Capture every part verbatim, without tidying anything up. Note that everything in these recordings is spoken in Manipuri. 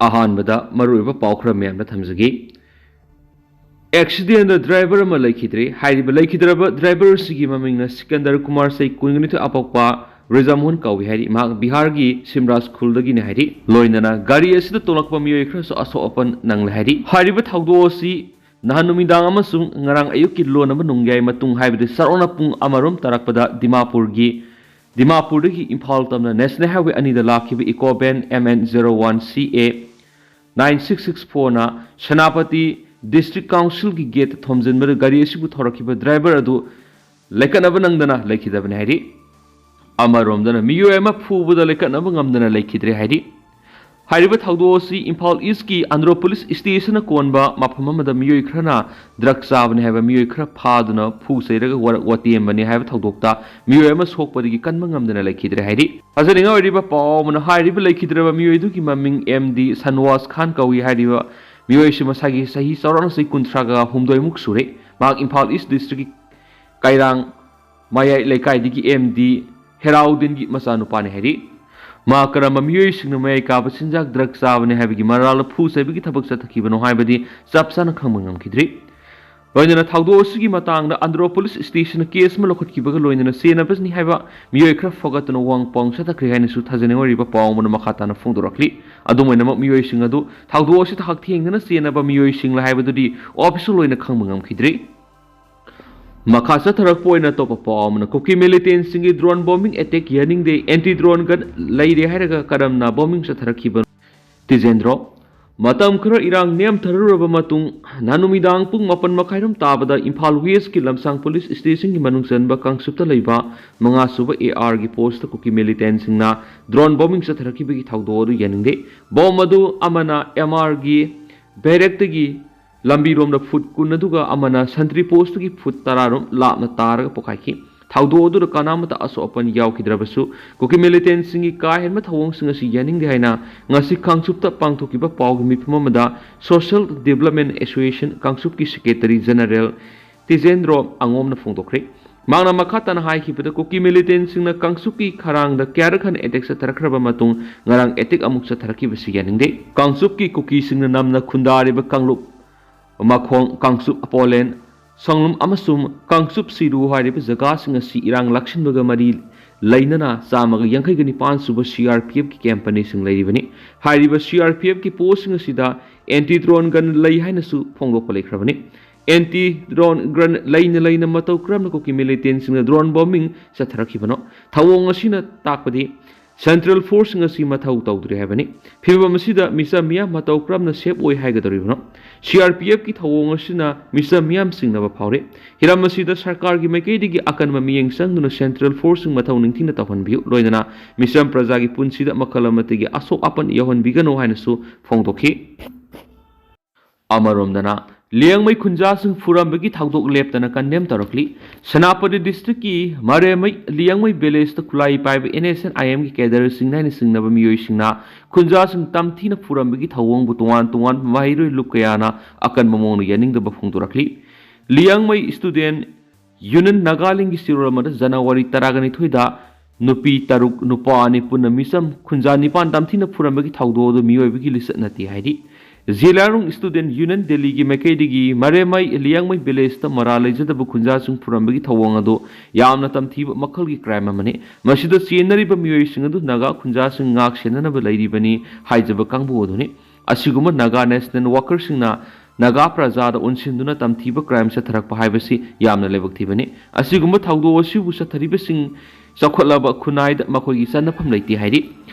ꯑꯍꯥꯟꯕꯗ ꯃꯔꯨꯑꯣꯏꯕ ꯄꯥꯎ ꯈꯔ ꯃꯌꯥꯝꯗ ꯊꯝꯖꯒꯦ꯫ ꯑꯦꯛꯁꯤꯗꯦꯟꯗ ꯗ꯭ꯔꯥꯏꯚꯔ ꯑꯃ ꯂꯩꯈꯤꯗ꯭ꯔꯦ꯫ ꯍꯥꯏꯔꯤꯕ ꯂꯩꯈꯤꯗ꯭ꯔꯕ ꯗ꯭ꯔꯥꯏꯚꯔ ꯑꯁꯤꯒꯤ ꯃꯃꯤꯡꯅ ꯁꯤꯀꯟꯗꯔ ꯀꯨꯃꯥꯔ, ꯆꯍꯤ ꯀꯨꯟꯅꯤꯊꯣꯏ, ꯑꯄꯣꯛꯄ ꯕ꯭ꯔꯖꯃꯣꯍꯟ ꯀꯧꯏ ꯍꯥꯏꯔꯤ꯫ ꯃꯍꯥꯛ ꯕꯤꯍꯥꯔꯒꯤ ꯁꯤꯝꯔꯥꯖ ꯈꯨꯜꯗꯒꯤꯅꯤ ꯍꯥꯏꯔꯤ꯫ ꯂꯣꯏꯅꯅ ꯒꯥꯔꯤ ꯑꯁꯤꯗ ꯇꯣꯡꯂꯛꯄ ꯃꯤꯑꯣꯏ ꯈꯔꯁꯨ ꯑꯁꯣꯛ ꯑꯄꯟ ꯅꯪꯂꯦ ꯍꯥꯏꯔꯤ꯫ ꯍꯥꯏꯔꯤꯕ ꯊꯧꯗꯣꯛ ꯑꯁꯤ ꯅꯍꯥꯟ ꯅꯨꯃꯤꯗꯥꯡ ꯑꯃꯁꯨꯡ ꯉꯔꯥꯡ ꯑꯌꯨꯛꯀꯤ ꯂꯣꯟꯅꯕ ꯅꯣꯡꯌꯥꯏ ꯃꯇꯨꯡ, ꯍꯥꯏꯕꯗꯤ ꯆꯥꯎꯔꯥꯛꯅ ꯄꯨꯡ ꯑꯃꯔꯣꯝ ꯇꯥꯔꯛꯄꯗ ꯗꯤꯃꯥꯄꯨꯔꯒꯤ, ꯗꯤꯃꯥꯄꯨꯔꯗꯒꯤ ꯏꯝꯐꯥꯜ ꯇꯝꯅ ꯅꯦꯁꯅꯦꯜ ꯍꯥꯏꯋꯦ ꯑꯅꯤꯗ ꯂꯥꯛꯈꯤꯕ eco van M N zero one C A nine six six four ꯅ ꯁꯦꯅꯥꯄꯇꯤ ꯗꯤꯁꯇ꯭ꯔꯤꯛ ꯀꯥꯎꯟꯁꯤꯜꯒꯤ ꯒꯦꯠꯇ ꯊꯣꯝꯖꯤꯟꯕꯗ ꯒꯥꯔꯤ ꯑꯁꯤꯕꯨ ꯊꯧꯔꯛꯈꯤꯕ ꯗ꯭ꯔꯥꯏꯚꯔ ꯑꯗꯨ ꯂꯩꯀꯠꯅꯕ ꯅꯪꯗꯅ ꯂꯩꯈꯤꯗꯕꯅꯤ ꯍꯥꯏꯔꯤ꯫ ꯑꯃꯔꯣꯝꯗꯅ ꯃꯤꯑꯣꯏ ꯑꯃ ꯐꯨꯕꯗ ꯂꯩꯀꯠꯅꯕ ꯉꯝꯗꯅ ꯂꯩꯈꯤꯗ꯭ꯔꯦ ꯍꯥꯏꯔꯤ꯫ ꯍꯥꯏꯔꯤꯕ ꯊꯧꯗꯣꯛ ꯑꯁꯤ ꯏꯝꯐꯥꯜ ꯏꯁꯀꯤ ꯑꯟꯗ꯭ꯔꯣ ꯄꯨꯂꯤꯁ ꯁ꯭ꯇꯦꯁꯟꯅ ꯀꯣꯟꯕ ꯃꯐꯝ ꯑꯃꯗ ꯃꯤꯑꯣꯏ ꯈꯔꯅ ꯗ꯭ꯔꯒ ꯆꯥꯕꯅꯤ ꯍꯥꯏꯕ ꯃꯤꯑꯣꯏ ꯈꯔ ꯐꯥꯗꯨꯅ ꯐꯨ ꯆꯩꯔꯒ ꯋꯥꯔꯛ ꯋꯥꯇꯦꯝꯕꯅꯤ ꯍꯥꯏꯕ ꯊꯧꯗꯣꯛꯇ ꯃꯤꯑꯣꯏ ꯑꯃ ꯁꯣꯛꯄꯗꯒꯤ ꯀꯟꯕ ꯉꯝꯗꯅ ꯂꯩꯈꯤꯗ꯭ꯔꯦ ꯍꯥꯏꯔꯤ꯫ ꯊꯥꯖꯅꯤꯡꯉꯥꯏ ꯑꯣꯏꯔꯤꯕ ꯄꯥꯎ ꯑꯃꯅ, ꯍꯥꯏꯔꯤꯕ ꯂꯩꯈꯤꯗ꯭ꯔꯕ ꯃꯤꯑꯣꯏꯗꯨꯒꯤ ꯃꯃꯤꯡ M D ꯁꯟꯋꯥꯁ ꯈꯥꯟ ꯀꯧꯏ꯫ ꯍꯥꯏꯔꯤꯕ ꯃꯤꯑꯣꯏ ꯑꯁꯤ ꯃꯁꯥꯒꯤ ꯆꯍꯤ ꯆꯥꯎꯔꯥꯛꯅ ꯆꯍꯤ ꯀꯨꯟꯊ꯭ꯔꯥꯒ ꯍꯨꯝꯗꯣꯏꯃꯨꯛ ꯁꯨꯔꯦ꯫ ꯃꯍꯥꯛ ꯏꯝꯐꯥꯜ ꯏꯁ ꯗꯤꯁꯇ꯭ꯔꯤꯛꯀꯤ ꯀꯩꯔꯥꯡ ꯃꯌꯥꯏ ꯂꯩꯀꯥꯏꯗꯒꯤ M D ꯍꯦꯔꯥꯎꯗꯤꯟꯒꯤ ꯃꯆꯥꯅꯨꯄꯥꯅꯤ ꯍꯥꯏꯔꯤ꯫ ꯃꯍꯥꯛ ꯀꯔꯝꯕ ꯃꯤꯑꯣꯏꯁꯤꯡꯅ ꯃꯌꯥꯏ ꯀꯥꯕ ꯆꯤꯟꯖꯥꯛ ꯗ꯭ꯔꯒ ꯆꯥꯕꯅꯤ ꯍꯥꯏꯕꯒꯤ ꯃꯔꯥꯜ ꯐꯨ ꯆꯩꯕꯒꯤ ꯊꯕꯛ ꯆꯠꯊꯈꯤꯕꯅꯣ ꯍꯥꯏꯕꯗꯤ ꯆꯞ ꯆꯥꯅ ꯈꯪꯕ ꯉꯝꯈꯤꯗ꯭ꯔꯤ꯫ ꯂꯣꯏꯅꯅ ꯊꯧꯗꯣꯛ ꯑꯁꯤꯒꯤ ꯃꯇꯥꯡꯗ ꯑꯟꯗ꯭ꯔꯣ ꯄꯨꯂꯤꯁ ꯁ꯭ꯇꯦꯁꯟꯅ ꯀꯦꯁ ꯑꯃ ꯂꯧꯈꯠꯈꯤꯕꯒ ꯂꯣꯏꯅꯅ ꯆꯦꯟꯅꯕꯅꯤ ꯍꯥꯏꯕ ꯃꯤꯑꯣꯏ ꯈꯔ ꯐꯒꯠꯇꯨꯅ ꯋꯥꯡ ꯄꯥꯎ ꯆꯠꯊꯈ꯭ꯔꯦ ꯍꯥꯏꯅꯁꯨ ꯊꯥꯖꯅꯤꯡꯉꯥꯏ ꯑꯣꯏꯔꯤꯕ ꯄꯥꯎ ꯑꯃꯅ ꯃꯈꯥ ꯇꯥꯅ ꯐꯣꯡꯗꯣꯔꯛꯂꯤ꯫ ꯑꯗꯨꯝ ꯑꯣꯏꯅꯃꯛ, ꯃꯤꯑꯣꯏꯁꯤꯡ ꯑꯗꯨ ꯊꯧꯗꯣꯛ ꯑꯁꯤꯗ ꯍꯛꯊꯦꯡꯅꯅ ꯆꯦꯟꯅꯕ ꯃꯤꯑꯣꯏꯁꯤꯡꯂ ꯍꯥꯏꯕꯗꯨꯗꯤ ꯑꯣꯐꯤꯁꯤꯌꯦꯜ ꯑꯣꯏꯅ ꯈꯪꯕ ꯉꯝꯈꯤꯗ꯭ꯔꯤ꯫ ꯃꯈꯥ ꯆꯠꯊꯔꯛꯄ ꯑꯣꯏꯅ ꯑꯇꯣꯞꯄ ꯄꯥꯎ ꯑꯃꯅ, ꯀꯨꯀꯤ ꯃꯤꯂꯤꯇꯦꯟꯁꯤꯡꯒꯤ ꯗ꯭ꯔꯣꯟ ꯕꯣꯝꯕꯤꯡ ꯑꯦꯇꯦꯛ ꯌꯥꯅꯤꯡꯗꯦ, ꯑꯦꯟꯇꯤ ꯗ꯭ꯔꯣꯟ ꯒꯟ ꯂꯩꯔꯦ ꯍꯥꯏꯔꯒ ꯀꯔꯝꯅ ꯕꯣꯝꯕꯤꯡ ꯆꯠꯊꯔꯛꯈꯤꯕꯅꯣ? ꯇꯤꯖꯦꯟꯗ꯭ꯔꯣ, ꯃꯇꯝ ꯈꯔ ꯏꯔꯥꯡ ꯅꯦꯝꯊꯔꯨꯔꯕ ꯃꯇꯨꯡ, ꯅꯍꯥꯟ ꯅꯨꯃꯤꯗꯥꯡ ꯄꯨꯡ ꯃꯥꯄꯟ ꯃꯈꯥꯏꯔꯣꯝ ꯇꯥꯕꯗ ꯏꯝꯐꯥꯜ ꯋꯦꯁꯀꯤ ꯂꯝꯁꯥꯡ ꯄꯨꯂꯤꯁ ꯁ꯭ꯇꯦꯁꯟꯒꯤ ꯃꯅꯨꯡ ꯆꯟꯕ ꯀꯥꯡꯆꯨꯞꯇ ꯂꯩꯕ ꯃꯉꯥꯁꯨꯕ AR ꯒꯤ ꯄꯣꯁꯇ ꯀꯨꯀꯤ ꯃꯤꯂꯤꯇꯦꯟꯁꯤꯡꯅ ꯗ꯭ꯔꯣꯟ ꯕꯣꯝꯕꯤꯡ ꯆꯠꯊꯔꯛꯈꯤꯕꯒꯤ ꯊꯧꯗꯣꯛ ꯑꯗꯨ ꯌꯥꯅꯤꯡꯗꯦ꯫ ꯕꯣꯝ ꯑꯗꯨ ꯑꯃꯅ MR ꯒꯤ ꯕꯦꯔꯦꯛꯇꯒꯤ ꯂꯝꯕꯤꯔꯣꯝꯗ ꯐꯨꯠ ꯀꯨꯟ, ꯑꯗꯨꯒ ꯑꯃꯅ ꯁꯟꯇ꯭ꯔꯤ ꯄꯣꯁꯇꯒꯤ ꯐꯨꯠ ꯇꯔꯥꯔꯣꯝ ꯂꯥꯞꯅ ꯇꯥꯔꯒ ꯄꯣꯈꯥꯏꯈꯤ꯫ ꯊꯧꯗꯣꯛ ꯑꯗꯨꯗ ꯀꯅꯥꯃꯠꯇ ꯑꯁꯣꯛ ꯑꯄꯟ ꯌꯥꯎꯈꯤꯗ꯭ꯔꯕꯁꯨ, ꯀꯨꯀꯤ ꯃꯤꯂꯤꯇꯦꯟꯁꯤꯡꯒꯤ ꯀꯥ ꯍꯦꯟꯕ ꯊꯧꯑꯣꯡꯁꯤꯡ ꯑꯁꯤ ꯌꯥꯅꯤꯡꯗꯦ ꯍꯥꯏꯅ ꯉꯁꯤ ꯀꯥꯡꯆꯨꯞꯇ ꯄꯥꯡꯊꯣꯛꯈꯤꯕ ꯄꯥꯎꯒꯤ ꯃꯤꯐꯝ ꯑꯃꯗ Social Development Association ꯀꯥꯡꯆꯨꯞꯀꯤ ꯁꯦꯀ꯭ꯔꯦꯇꯔꯤ ꯖꯦꯅꯔꯦꯜ ꯇꯤꯖꯦꯟꯗ꯭ꯔꯣ ꯑꯉꯣꯝꯅ ꯐꯣꯡꯗꯣꯛꯈ꯭ꯔꯦ꯫ ꯃꯍꯥꯛꯅ ꯃꯈꯥ ꯇꯥꯅ ꯍꯥꯏꯈꯤꯕꯗ, ꯀꯨꯀꯤ ꯃꯤꯂꯤꯇꯦꯟꯁꯤꯡꯅ ꯀꯥꯡꯆꯨꯞꯀꯤ ꯈꯔꯥꯡꯗ ꯀꯌꯥꯔꯛ ꯍꯟꯅ ꯑꯦꯇꯦꯛ ꯆꯠꯊꯔꯛꯈ꯭ꯔꯕ ꯃꯇꯨꯡ ꯉꯔꯥꯡ ꯑꯦꯇꯦꯛ ꯑꯃꯨꯛ ꯆꯠꯊꯔꯛꯈꯤꯕꯁꯤ ꯌꯥꯅꯤꯡꯗꯦ꯫ ꯀꯥꯡꯆꯨꯞꯀꯤ ꯀꯨꯀꯤꯁꯤꯡꯅ ꯅꯝꯅ ꯈꯨꯟꯗꯥꯔꯤꯕ ꯀꯥꯡꯂꯨꯞ ꯃꯈꯣꯡ, ꯀꯥꯡꯆꯨꯞ ꯑꯄꯣꯂꯦꯟ, ꯁꯪꯂꯨꯝ ꯑꯃꯁꯨꯡ ꯀꯥꯡꯆꯨꯞ ꯁꯤꯔꯨ ꯍꯥꯏꯔꯤꯕ ꯖꯒꯥꯁꯤꯡ ꯑꯁꯤ ꯏꯔꯥꯡ ꯂꯥꯛꯁꯤꯟꯕꯒ ꯃꯔꯤ ꯂꯩꯅꯅ ꯆꯥꯝꯃꯒ ꯌꯥꯡꯈꯩꯒ ꯅꯤꯄꯥꯟ ꯁꯨꯕ ꯁꯤ ꯑꯥꯔ ꯄꯤ ꯑꯦꯐꯀꯤ ꯀꯦꯝꯄꯅꯤꯁꯤꯡ ꯂꯩꯔꯤꯕꯅꯤ꯫ ꯍꯥꯏꯔꯤꯕ ꯁꯤ ꯑꯥꯔ ꯄꯤ ꯑꯦꯐꯀꯤ ꯄꯣꯁꯁꯤꯡ ꯑꯁꯤꯗ ꯑꯦꯟꯇꯤ ꯗ꯭ꯔꯣꯟ ꯒꯟ ꯂꯩ ꯍꯥꯏꯅꯁꯨ ꯐꯣꯡꯗꯣꯛꯄ ꯂꯩꯈ꯭ꯔꯕꯅꯤ꯫ ꯑꯦꯟꯇꯤ ꯗ꯭ꯔꯣꯟ ꯒꯟ ꯂꯩꯅ ꯂꯩꯅ ꯃꯇꯧ ꯀꯔꯝꯅ ꯀꯨꯀꯤ ꯃꯤꯂꯤꯇꯦꯟꯁꯤꯡꯅ ꯗ꯭ꯔꯣꯟ ꯕꯣꯝꯕꯤꯡ ꯆꯠꯊꯔꯛꯈꯤꯕꯅꯣ? ꯊꯧꯑꯣꯡ ꯑꯁꯤꯅ ꯇꯥꯛꯄꯗꯤ ꯁꯦꯟꯇ꯭ꯔꯦꯜ ꯐꯣꯔꯁꯁꯤꯡ ꯑꯁꯤ ꯃꯊꯧ ꯇꯧꯗ꯭ꯔꯦ ꯍꯥꯏꯕꯅꯤ꯫ ꯐꯤꯕꯝ ꯑꯁꯤꯗ ꯃꯤꯆꯝ ꯃꯤꯌꯥꯝ ꯃꯇꯧ ꯀꯔꯝꯅ ꯁꯦꯞ ꯑꯣꯏ ꯍꯥꯏꯒꯗꯧꯔꯤꯕꯅꯣ? ꯁꯤ ꯑꯥꯔ ꯄꯤ ꯑꯦꯐꯀꯤ ꯊꯧꯑꯣꯡ ꯑꯁꯤꯅ ꯃꯤꯆꯝ ꯃꯤꯌꯥꯝ ꯆꯤꯡꯅꯕ ꯐꯥꯎꯔꯤ꯫ ꯍꯤꯔꯝ ꯑꯁꯤꯗ ꯁꯔꯀꯥꯔꯒꯤ ꯃꯥꯏꯀꯩꯗꯒꯤ ꯑꯀꯟꯕ ꯃꯤꯠꯌꯦꯡ ꯆꯪꯗꯨꯅ ꯁꯦꯟꯇ꯭ꯔꯦꯜ ꯐꯣꯔꯁꯁꯤꯡ ꯃꯊꯧ ꯅꯤꯡꯊꯤꯅ ꯇꯧꯍꯟꯕꯤꯌꯨ, ꯂꯣꯏꯅꯅ ꯃꯤꯆꯝ ꯄ꯭ꯔꯖꯥꯒꯤ ꯄꯨꯟꯁꯤꯗ ꯃꯈꯜ ꯑꯃꯠꯇꯒꯤ ꯑꯁꯣꯛ ꯑꯄꯟ ꯌꯥꯎꯍꯟꯕꯤꯒꯅꯨ ꯍꯥꯏꯅꯁꯨ ꯐꯣꯡꯗꯣꯛꯈꯤ꯫ ꯑꯃꯔꯣꯝꯗꯅ, ꯂꯤꯌꯥꯡꯃꯩ ꯈꯨꯟꯖꯥꯁꯤꯡ ꯐꯨꯔꯝꯕꯒꯤ ꯊꯧꯗꯣꯛ ꯂꯦꯞꯇꯅ ꯀꯟꯗꯦꯝ ꯇꯧꯔꯛꯂꯤ꯫ ꯁꯦꯅꯥꯄꯇꯤ ꯗꯤꯁꯇ꯭ꯔꯤꯛꯀꯤ ꯃꯔꯦꯃꯩ ꯂꯤꯌꯥꯡꯃꯩ ꯚꯤꯂꯦꯖꯇ ꯈꯨꯠꯂꯥꯏ ꯄꯥꯏꯕ ꯑꯦꯟ ꯑꯦꯁ ꯑꯦꯟ ꯑꯥꯏ ꯑꯦꯝꯒꯤ ꯀꯦꯗꯔꯁꯤꯡ ꯍꯥꯏꯅ ꯁꯤꯡꯅꯕ ꯃꯤꯑꯣꯏꯁꯤꯡꯅ ꯈꯨꯟꯖꯥꯁꯤꯡ ꯇꯝꯊꯤꯅ ꯐꯨꯔꯝꯕꯒꯤ ꯊꯧꯑꯣꯡꯕꯨ ꯇꯣꯉꯥꯟ ꯇꯣꯉꯥꯟꯕ ꯃꯍꯩꯔꯣꯏ ꯂꯨꯞ ꯀꯌꯥꯅ ꯑꯀꯟꯕ ꯃꯑꯣꯡꯗ ꯌꯥꯅꯤꯡꯗꯕ ꯐꯣꯡꯗꯣꯔꯛꯂꯤ꯫ ꯂꯤꯌꯥꯡꯃꯩ ꯁ꯭ꯇꯨꯗꯦꯟꯠ ꯌꯨꯅꯤꯌꯟ ꯅꯥꯒꯥꯂꯦꯟꯒꯤ ꯆꯦꯔꯣꯜ ꯑꯃꯗ ꯖꯅꯋꯥꯔꯤ ꯇꯔꯥꯒ ꯅꯤꯊꯣꯏꯗ ꯅꯨꯄꯤ ꯇꯔꯨꯛ, ꯅꯨꯄꯥ ꯑꯅꯤ ꯄꯨꯟꯅ ꯃꯤꯆꯝ ꯈꯨꯟꯖꯥ ꯅꯤꯄꯥꯟ ꯇꯝꯊꯤꯅ ꯐꯨꯔꯝꯕꯒꯤ ꯊꯧꯗꯣꯛ ꯑꯗꯨ ꯃꯤꯑꯣꯏꯕꯒꯤ ꯂꯤꯆꯠ ꯅꯠꯇꯦ ꯍꯥꯏꯔꯤ꯫ ꯖꯦꯂꯤꯌꯥꯡꯔꯣꯡ ꯁ꯭ꯇꯨꯗꯦꯟꯠ ꯌꯨꯅꯤꯌꯟ ꯗꯦꯜꯂꯤꯒꯤ ꯃꯥꯏꯀꯩꯗꯒꯤ ꯃꯔꯦꯃꯥꯏ ꯂꯤꯌꯥꯡꯃꯩ ꯚꯤꯂꯦꯖꯇ ꯃꯔꯥꯜ ꯂꯩꯖꯗꯕ ꯈꯨꯟꯖꯥꯁꯤꯡ ꯐꯨꯔꯝꯕꯒꯤ ꯊꯧꯑꯣꯡ ꯑꯗꯨ ꯌꯥꯝꯅ ꯇꯝꯊꯤꯕ ꯃꯈꯜꯒꯤ ꯀ꯭ꯔꯥꯏꯝ ꯑꯃꯅꯤ꯫ ꯃꯁꯤꯗ ꯆꯦꯟꯅꯔꯤꯕ ꯃꯤꯑꯣꯏꯁꯤꯡ ꯑꯗꯨ ꯅꯥꯒꯥ ꯈꯨꯟꯖꯥꯁꯤꯡ ꯉꯥꯛ ꯁꯦꯟꯅꯅꯕ ꯂꯩꯔꯤꯕꯅꯤ ꯍꯥꯏꯖꯕ ꯀꯥꯡꯕꯨ ꯑꯗꯨꯅꯤ꯫ ꯑꯁꯤꯒꯨꯝꯕ ꯅꯥꯒꯥ ꯅꯦꯁꯅꯦꯜ ꯋꯥꯀꯔꯁꯤꯡꯅ ꯅꯥꯒꯥ ꯄ꯭ꯔꯖꯥꯗ ꯑꯣꯟꯁꯤꯟꯗꯨꯅ ꯇꯝꯊꯤꯕ ꯀ꯭ꯔꯥꯏꯝ ꯆꯠꯊꯔꯛꯄ ꯍꯥꯏꯕꯁꯤ ꯌꯥꯝꯅ ꯂꯥꯏꯕꯛ ꯊꯤꯕꯅꯤ꯫ ꯑꯁꯤꯒꯨꯝꯕ ꯊꯧꯗꯣꯛ ꯑꯁꯤꯕꯨ ꯆꯠꯊꯔꯤꯕꯁꯤꯡ ꯆꯥꯎꯈꯠꯂꯕ ꯈꯨꯟꯅꯥꯏꯗ ꯃꯈꯣꯏꯒꯤ ꯆꯟꯅꯐꯝ ꯂꯩꯇꯦ ꯍꯥꯏꯔꯤ꯫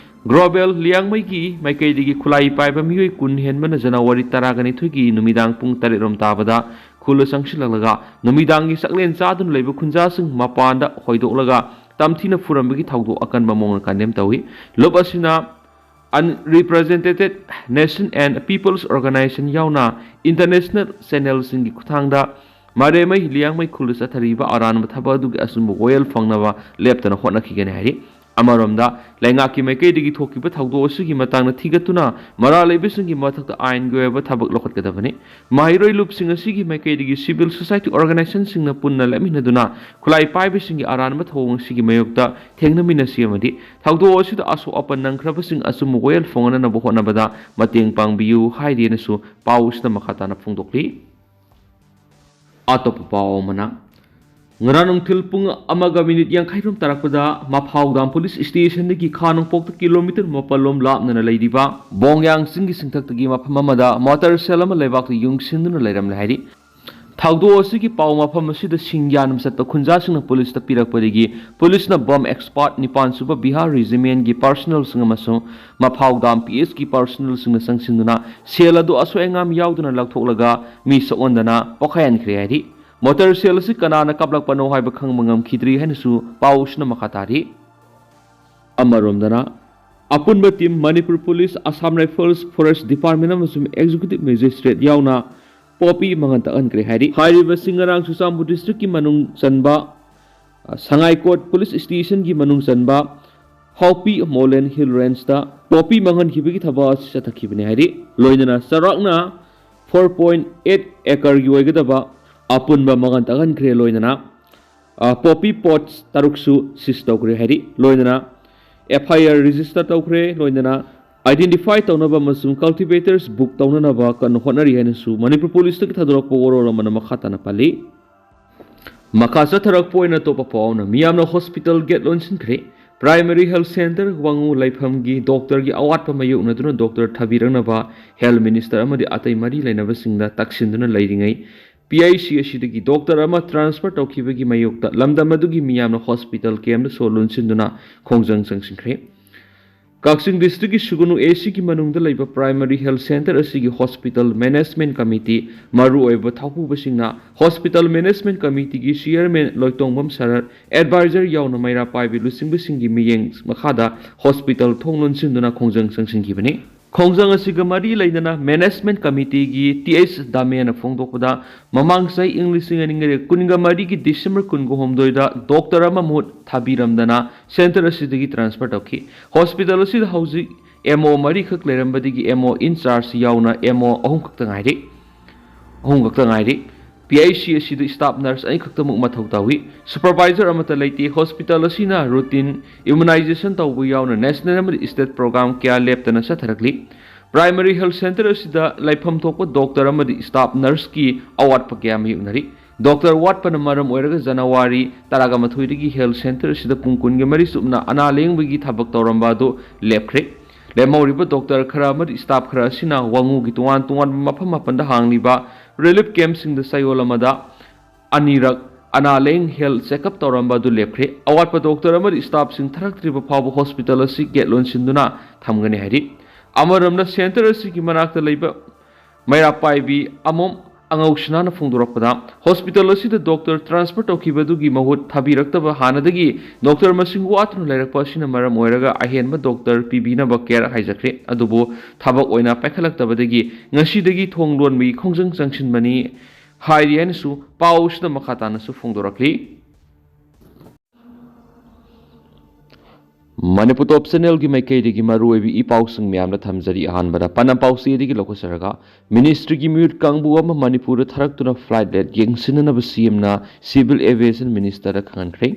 ꯒ꯭ꯂꯣꯕꯦꯜ ꯂꯤꯌꯥꯡꯃꯩꯒꯤ ꯃꯥꯏꯀꯩꯗꯒꯤ ꯈꯨꯠꯂꯥꯏ ꯄꯥꯏꯕ ꯃꯤꯑꯣꯏ ꯀꯨꯟ ꯍꯦꯟꯕꯅ ꯖꯅꯋꯥꯔꯤ ꯇꯔꯥꯒ ꯅꯤꯊꯣꯏꯒꯤ ꯅꯨꯃꯤꯗꯥꯡ ꯄꯨꯡ ꯇꯔꯦꯠ ꯔꯣꯝ ꯇꯥꯕꯗ ꯈꯨꯜꯗ ꯆꯪꯁꯤꯜꯂꯛꯂꯒ ꯅꯨꯃꯤꯗꯥꯡꯒꯤ ꯆꯥꯛꯂꯦꯟ ꯆꯥꯗꯨꯅ ꯂꯩꯕ ꯈꯨꯟꯖꯥꯁꯤꯡ ꯃꯄꯥꯟꯗ ꯍꯣꯏꯗꯣꯛꯂꯒ ꯇꯝꯊꯤꯅ ꯐꯨꯔꯝꯕꯒꯤ ꯊꯧꯗꯣꯛ ꯑꯀꯟꯕ ꯃꯑꯣꯡꯗ ꯀꯟꯗꯦꯝ ꯇꯧꯏ꯫ ꯂꯨꯞ ꯑꯁꯤꯅ Unrepresented Nation and People's Organization ꯌꯥꯎꯅ ꯏꯟꯇꯔꯅꯦꯁꯅꯦꯜ ꯆꯦꯅꯦꯜꯁꯤꯡꯒꯤ ꯈꯨꯠꯊꯥꯡꯗ ꯃꯔꯦꯃꯩ ꯂꯤꯌꯥꯡꯃꯩ ꯈꯨꯜꯗ ꯆꯠꯊꯔꯤꯕ ꯑꯔꯥꯟꯕ ꯊꯕꯛ ꯑꯗꯨꯒꯤ ꯑꯆꯨꯝꯕ ꯋꯥꯌꯦꯜ ꯐꯪꯅꯕ ꯂꯦꯞꯇꯅ ꯍꯣꯠꯅꯈꯤꯒꯅꯤ ꯍꯥꯏꯔꯤ꯫ ꯑꯃꯔꯣꯝꯗ, ꯂꯩꯉꯥꯛꯀꯤ ꯃꯥꯏꯀꯩꯗꯒꯤ ꯊꯣꯛꯈꯤꯕ ꯊꯧꯗꯣꯛ ꯑꯁꯤꯒꯤ ꯃꯇꯥꯡꯗ ꯊꯤꯒꯠꯇꯨꯅ ꯃꯔꯥꯜ ꯂꯩꯕꯁꯤꯡꯒꯤ ꯃꯊꯛꯇ ꯑꯥꯏꯟꯒꯤ ꯑꯣꯏꯕ ꯊꯕꯛ ꯂꯧꯈꯠꯀꯗꯕꯅꯤ꯫ ꯃꯍꯩꯔꯣꯏ ꯂꯨꯞꯁꯤꯡ ꯑꯁꯤꯒꯤ ꯃꯥꯏꯀꯩꯗꯒꯤ civil society organizationꯁꯤꯡꯅ ꯄꯨꯟꯅ ꯂꯦꯞꯃꯤꯟꯅꯗꯨꯅ ꯈꯨꯠꯂꯥꯏ ꯄꯥꯏꯕꯁꯤꯡꯒꯤ ꯑꯔꯥꯟꯕ ꯊꯧꯑꯣꯡ ꯑꯁꯤꯒꯤ ꯃꯥꯌꯣꯛꯇ ꯊꯦꯡꯅꯃꯤꯟꯅꯁꯤ ꯑꯃꯗꯤ ꯊꯧꯗꯣꯛ ꯑꯁꯤꯗ ꯑꯁꯣꯛ ꯑꯄꯟ ꯅꯪꯈ꯭ꯔꯕꯁꯤꯡ ꯑꯆꯨꯝꯕ ꯋꯥꯌꯦꯜ ꯐꯪꯍꯟꯅꯕ ꯍꯣꯠꯅꯕꯗ ꯃꯇꯦꯡ ꯄꯥꯡꯕꯤꯌꯨ ꯍꯥꯏꯔꯤꯅꯁꯨ ꯄꯥꯎ ꯑꯁꯤꯗ ꯃꯈꯥ ꯇꯥꯅ ꯐꯣꯡꯗꯣꯛꯂꯤ꯫ ꯑꯇꯣꯞꯄ ꯄꯥꯎ ꯑꯃꯅ, ꯉꯔꯥꯡ ꯅꯨꯡꯊꯤꯜ ꯄꯨꯡ ꯑꯃꯒ ꯃꯤꯅꯤꯠ ꯌꯥꯡꯈꯩ ꯔꯣꯝ ꯇꯥꯔꯛꯄꯗ ꯃꯐꯥꯎꯗꯥꯝ ꯄꯨꯂꯤꯁ ꯁ꯭ꯇꯦꯁꯟꯗꯒꯤ ꯈꯥ ꯅꯣꯡꯄꯣꯛꯇ ꯀꯤꯂꯣꯃꯤꯇꯔ ꯃꯥꯄꯜ ꯂꯣꯝ ꯂꯥꯞꯅ ꯂꯩꯔꯤꯕ ꯕꯣꯡꯌꯥꯡ ꯆꯤꯡꯒꯤ ꯆꯤꯡꯊꯛꯇꯒꯤ ꯃꯐꯝ ꯑꯃꯗ ꯃꯣꯇꯔ ꯁꯦꯜ ꯑꯃ ꯂꯩꯕꯥꯛꯇ ꯌꯨꯡꯁꯤꯟꯗꯨꯅ ꯂꯩꯔꯝꯂꯦ ꯍꯥꯏꯔꯤ꯫ ꯊꯧꯗꯣꯛ ꯑꯁꯤꯒꯤ ꯄꯥꯎ ꯃꯐꯝ ꯑꯁꯤꯗ ꯁꯤꯡ ꯌꯥꯟꯕ ꯆꯠꯄ ꯈꯨꯟꯖꯥꯁꯤꯡꯅ ꯄꯨꯂꯤꯁꯇ ꯄꯤꯔꯛꯄꯗꯒꯤ ꯄꯨꯂꯤꯁꯅ ꯕꯣꯝ ꯑꯦꯛꯁꯄꯥꯔꯠ ꯅꯤꯄꯥꯟ ꯁꯨꯕ ꯕꯤꯍꯥꯔ ꯔꯦꯖꯤꯃꯦꯟꯒꯤ ꯄꯥꯔꯁꯅꯦꯜꯁꯤꯡ ꯑꯃꯁꯨꯡ ꯃꯐꯥꯎꯗꯥꯝ ꯄꯤ ꯑꯦꯁꯀꯤ ꯄꯥꯔꯁꯅꯦꯜꯁꯤꯡꯅ ꯆꯪꯁꯤꯟꯗꯨꯅ ꯁꯦꯜ ꯑꯗꯨ ꯑꯁꯣꯏ ꯑꯉꯥꯝ ꯌꯥꯎꯗꯅ ꯂꯧꯊꯣꯛꯂꯒ ꯃꯤ ꯁꯣꯛꯍꯟꯗꯅ ꯄꯣꯈꯥꯏꯍꯟꯈ꯭ꯔꯦ ꯍꯥꯏꯔꯤ꯫ ꯃꯣꯇꯔ ꯁꯦꯜ ꯑꯁꯤ ꯀꯅꯥꯅ ꯀꯥꯞꯂꯛꯄꯅꯣ ꯍꯥꯏꯕ ꯈꯪꯕ ꯉꯝꯈꯤꯗ꯭ꯔꯤ ꯍꯥꯏꯅꯁꯨ ꯄꯥꯎ ꯑꯁꯤꯅ ꯃꯈꯥ ꯇꯥꯔꯤ꯫ ꯑꯃꯔꯣꯝꯗꯅ, ꯑꯄꯨꯟꯕ team Manipur police, Assam rifles, forest department ꯑꯃꯁꯨꯡ ꯑꯦꯛꯖꯤꯀ꯭ꯌꯨꯇꯤꯚ ꯃꯦꯖꯤꯁꯇ꯭ꯔꯦꯠ ꯌꯥꯎꯅ ꯄꯣꯄꯤ ꯃꯥꯡꯍꯟ ꯇꯥꯛꯍꯟꯈ꯭ꯔꯦ ꯍꯥꯏꯔꯤ꯫ ꯍꯥꯏꯔꯤꯕꯁꯤꯡ ꯉꯔꯥꯡ ꯆꯨꯔꯆꯥꯟꯄꯨꯔ ꯗꯤꯁꯇ꯭ꯔꯤꯛꯀꯤ ꯃꯅꯨꯡ ꯆꯟꯕ, ꯑ, ꯁꯉꯥꯏꯀꯣꯠ ꯄꯨꯂꯤꯁ ꯁ꯭ꯇꯦꯁꯟꯒꯤ ꯃꯅꯨꯡ ꯆꯟꯕ ꯍꯥꯎꯄꯤ ꯃꯣꯂꯦꯟ ꯍꯤꯜ ꯔꯦꯟꯖꯇ ꯄꯣꯄꯤ ꯃꯥꯡꯍꯟꯈꯤꯕꯒꯤ ꯊꯕꯛ ꯑꯁꯤ ꯆꯠꯊꯈꯤꯕꯅꯤ ꯍꯥꯏꯔꯤ꯫ ꯂꯣꯏꯅꯅ ꯆꯥꯎꯔꯥꯛꯅ four point eight acreꯒꯤ ꯑꯣꯏꯒꯗꯕ ꯑꯄꯨꯟꯕ ꯃꯥꯡꯍꯟ ꯇꯥꯛꯍꯟꯈ꯭ꯔꯦ꯫ ꯂꯣꯏꯅꯅ ꯑ, ꯄꯣꯄꯤ ꯄꯣꯠꯁ ꯇꯔꯨꯛꯁꯨ ꯁꯤꯖ ꯇꯧꯈ꯭ꯔꯦ ꯍꯥꯏꯔꯤ꯫ ꯂꯣꯏꯅꯅ ꯑꯦꯐ ꯑꯥꯏ ꯑꯥꯔ ꯔꯦꯖꯤꯁꯇꯔ ꯇꯧꯈ꯭ꯔꯦ꯫ ꯂꯣꯏꯅꯅ ꯑꯥꯏꯗꯦꯟꯇꯤꯐꯥꯏ ꯇꯧꯅꯕ ꯑꯃꯁꯨꯡ ꯀꯜꯇꯤꯚꯦꯇꯔꯁ ꯕꯨꯛ ꯇꯧꯅꯅꯕ ꯀꯟꯅ ꯍꯣꯠꯅꯔꯤ ꯍꯥꯏꯅꯁꯨ ꯃꯅꯤꯄꯨꯔ ꯄꯨꯂꯤꯁꯇꯒꯤ ꯊꯥꯗꯣꯔꯛꯄ ꯋꯥꯔꯣꯜ ꯑꯃꯅ ꯃꯈꯥ ꯇꯥꯅ ꯄꯜꯂꯤ꯫ ꯃꯈꯥ ꯆꯠꯊꯔꯛꯄ ꯑꯣꯏꯅ ꯑꯇꯣꯞꯄ ꯄꯥꯎ ꯑꯃꯅ ꯃꯤꯌꯥꯝꯅ ꯍꯣꯁꯄꯤꯇꯥꯜ ꯒꯦꯠ ꯂꯣꯟꯁꯤꯟꯈ꯭ꯔꯦ꯫ ꯄ꯭ꯔꯥꯏꯃꯔꯤ ꯍꯦꯜꯊ ꯁꯦꯟꯇꯔ ꯋꯥꯉꯨ ꯂꯩꯐꯝꯒꯤ ꯗꯣꯛꯇꯔꯒꯤ ꯑꯋꯥꯠꯄ ꯃꯥꯌꯣꯛꯅꯗꯨꯅ ꯗꯣꯛꯇꯔ ꯊꯥꯕꯤꯔꯛꯅꯕ ꯍꯦꯜꯊ ꯃꯤꯅꯤꯁꯇꯔ ꯑꯃꯗꯤ ꯑꯇꯩ ꯃꯔꯤ ꯂꯩꯅꯕꯁꯤꯡꯗ ꯇꯛꯁꯤꯟꯗꯨꯅ ꯂꯩꯔꯤꯉꯩ, ꯄꯤ ꯑꯩꯆ ꯁꯤ ꯑꯁꯤꯗꯒꯤ ꯗꯣꯛꯇꯔ ꯑꯃ ꯇ꯭ꯔꯥꯟꯁꯐꯔ ꯇꯧꯈꯤꯕꯒꯤ ꯃꯥꯌꯣꯛꯇ ꯂꯝꯗꯝ ꯑꯗꯨꯒꯤ ꯃꯤꯌꯥꯝꯅ ꯍꯣꯁꯄꯤꯇꯥꯜ ꯀꯦꯝꯗ ꯁꯣ ꯂꯣꯟꯁꯤꯟꯗꯨꯅ ꯈꯣꯡꯖꯪ ꯆꯪꯁꯤꯟꯈ꯭ꯔꯦ꯫ ꯀꯛꯆꯤꯡ ꯗꯤꯁꯇ꯭ꯔꯤꯛꯀꯤ ꯁꯨꯒꯅꯨ ꯑꯦ ꯁꯤꯒꯤ ꯃꯅꯨꯡꯗ ꯂꯩꯕ ꯄ꯭ꯔꯥꯏꯃꯔꯤ ꯍꯦꯜꯊ ꯁꯦꯟꯇꯔ ꯑꯁꯤꯒꯤ ꯍꯣꯁꯄꯤꯇꯥꯜ ꯃꯦꯅꯦꯖꯃꯦꯟ ꯀꯃꯤꯇꯤ ꯃꯔꯨꯑꯣꯏꯕ ꯊꯧꯄꯨꯕꯁꯤꯡꯅ ꯍꯣꯁꯄꯤꯇꯥꯜ ꯃꯦꯅꯦꯖꯃꯦꯟ ꯀꯃꯤꯇꯤꯒꯤ ꯆꯤꯌꯔꯃꯦꯟ ꯂꯣꯏꯇꯣꯡꯕꯝ ꯁꯔꯠ, ꯑꯦꯗꯚꯥꯏꯖꯔ ꯌꯥꯎꯅ ꯃꯩꯔꯥ ꯄꯥꯏꯕꯤ ꯂꯨꯆꯤꯡꯕꯁꯤꯡꯒꯤ ꯃꯤꯠꯌꯦꯡ ꯃꯈꯥꯗ ꯍꯣꯁꯄꯤꯇꯥꯜ ꯊꯣꯡ ꯂꯣꯟꯁꯤꯟꯗꯨꯅ ꯈꯣꯡꯖꯪ ꯆꯪꯁꯤꯟꯈꯤꯕꯅꯤ꯫ ꯈꯣꯡꯖꯪ ꯑꯁꯤꯒ ꯃꯔꯤ ꯂꯩꯅꯅ Management Committeeꯒꯤ ꯇꯤ ꯑꯩꯆ ꯗꯥꯃꯦꯅ ꯐꯣꯡꯗꯣꯛꯄꯗ, ꯃꯃꯥꯡ ꯆꯍꯤ ꯏꯪ ꯂꯤꯁꯤꯡ ꯑꯅꯤꯒ ꯀꯨꯟꯒ ꯃꯔꯤꯒꯤ December ꯀꯨꯟꯒ ꯍꯨꯝꯗꯣꯏꯗ doctor ꯑꯃ ꯃꯍꯨꯠ ꯊꯥꯕꯤꯔꯝꯗꯅ center ꯑꯁꯤꯗꯒꯤ transfer ꯇꯧꯈꯤ꯫ Hospital ꯑꯁꯤꯗ ꯍꯧꯖꯤꯛ M O ꯃꯔꯤꯈꯛ ꯂꯩꯔꯝꯕꯗꯒꯤ M O in charge ꯌꯥꯎꯅ M O ꯑꯍꯨꯝ ꯈꯛꯇ ꯉꯥꯏꯔꯤ꯫ ꯑꯍꯨꯝ ꯈꯛꯇ ꯉꯥꯏꯔꯤ꯫ P I C ꯑꯁꯤꯗ staff nurse ꯑꯅꯤꯈꯛꯇꯃꯛ ꯃꯊꯧ ꯇꯧꯏ꯫ Supervisor ꯑꯃꯠꯇ ꯂꯩꯇꯦ꯫ Hospital ꯑꯁꯤꯅ routine immunization ꯇꯧꯕ ꯌꯥꯎꯅ national ꯑꯃꯗꯤ state program ꯀꯌꯥ ꯂꯦꯞꯇꯅ ꯆꯠꯊꯔꯛꯂꯤ꯫ Primary Health Center ꯑꯁꯤꯗ ꯂꯩꯐꯝ ꯊꯣꯛꯄ doctor ꯑꯃꯗꯤ staff nurseꯀꯤ ꯑꯋꯥꯠꯄ ꯀꯌꯥ ꯃꯥꯌꯣꯛꯅꯔꯤ꯫ Doctor ꯋꯥꯠꯄꯅ ꯃꯔꯝ ꯑꯣꯏꯔꯒ January ꯇꯔꯥꯃꯥꯊꯣꯏꯗꯒꯤ health center ꯑꯁꯤꯗ ꯄꯨꯡ ꯀꯨꯟꯒ ꯃꯔꯤ ꯆꯨꯞꯅ ꯑꯅꯥ ꯂꯥꯌꯦꯡꯕꯒꯤ ꯊꯕꯛ ꯇꯧꯔꯝꯕ ꯑꯗꯨ ꯂꯦꯞꯈ꯭ꯔꯦ꯫ ꯂꯦꯝꯍꯧꯔꯤꯕ doctor ꯈꯔ ꯑꯃꯗꯤ staff ꯈꯔ ꯑꯁꯤꯅ ꯋꯥꯉꯨꯒꯤ ꯇꯣꯉꯥꯟ ꯇꯣꯉꯥꯟꯕ ꯃꯐꯝ ꯃꯥꯄꯟꯗ ꯍꯥꯡꯂꯤꯕ relief campꯁꯤꯡꯗ ꯆꯌꯣꯜ ꯑꯃꯗ ꯑꯅꯤꯔꯛ ꯑꯅꯥ ꯂꯥꯌꯦꯡ health checkup ꯇꯧꯔꯝꯕ ꯑꯗꯨ ꯂꯦꯞꯈ꯭ꯔꯦ꯫ ꯑꯋꯥꯠꯄ doctor ꯑꯃꯗꯤ staffꯁꯤꯡ ꯊꯥꯔꯛꯇ꯭ꯔꯤꯕ ꯐꯥꯎꯕ hospital ꯑꯁꯤ gate ꯂꯣꯟꯁꯤꯟꯗꯨꯅ ꯊꯝꯒꯅꯤ ꯍꯥꯏꯔꯤ꯫ ꯑꯃꯔꯣꯝꯗ center ꯑꯁꯤꯒꯤ ꯃꯅꯥꯛꯇ ꯂꯩꯕ ꯃꯩꯔꯥ ꯄꯥꯏꯕꯤ ꯑꯃꯣꯝ ꯑꯉꯧꯁꯅꯥꯅ ꯐꯣꯡꯗꯣꯔꯛꯄꯗ, hospital ꯑꯁꯤꯗ doctor transfer ꯇꯧꯈꯤꯕꯗꯨꯒꯤ ꯃꯍꯨꯠ ꯊꯥꯕꯤꯔꯛꯇꯕ ꯍꯥꯟꯅꯗꯒꯤ doctor ꯃꯁꯤꯡ ꯋꯥꯠꯇꯨꯅ ꯂꯩꯔꯛꯄ ꯑꯁꯤꯅ ꯃꯔꯝ ꯑꯣꯏꯔꯒ ꯑꯍꯦꯟꯕ doctor ꯄꯤꯕꯤꯅꯕ care ꯍꯥꯏꯖꯈ꯭ꯔꯦ꯫ ꯑꯗꯨꯕꯨ ꯊꯕꯛ ꯑꯣꯏꯅ ꯄꯥꯏꯈꯠꯂꯛꯇꯕꯗꯒꯤ ꯉꯁꯤꯗꯒꯤ ꯊꯣꯡ ꯂꯣꯟꯕꯒꯤ ꯈꯣꯡꯖꯪ ꯆꯪꯁꯤꯟꯕꯅꯤ ꯍꯥꯏꯔꯤ ꯍꯥꯏꯅꯁꯨ ꯄꯥꯎꯁꯤꯗ ꯃꯈꯥ ꯇꯥꯅꯁꯨ ꯐꯣꯡꯗꯣꯔꯛꯂꯤ꯫ ꯃꯅꯤꯄꯨꯔ ꯇꯣꯞ ꯆꯦꯅꯦꯜꯒꯤ ꯃꯥꯏꯀꯩꯗꯒꯤ ꯃꯔꯨꯑꯣꯏꯕ ꯏ ꯄꯥꯎꯁꯤꯡ ꯃꯌꯥꯝꯗ ꯊꯝꯖꯔꯤ꯫ ꯑꯍꯥꯟꯕꯗ ꯄꯥꯟꯗꯝ ꯄꯥꯎꯆꯦꯗꯒꯤ ꯂꯧꯈꯠꯆꯔꯒ, ministryꯒꯤ ꯃꯤꯑꯣꯏ ꯀꯥꯡꯕꯨ ꯑꯃ ꯃꯅꯤꯄꯨꯔꯗ ꯊꯥꯔꯛꯇꯨꯅ flight ꯂꯦꯠ ꯌꯦꯡꯁꯤꯟꯅꯅꯕ CMꯅ Civil Aviation Ministerꯗ ꯈꯪꯍꯟꯈ꯭ꯔꯦ꯫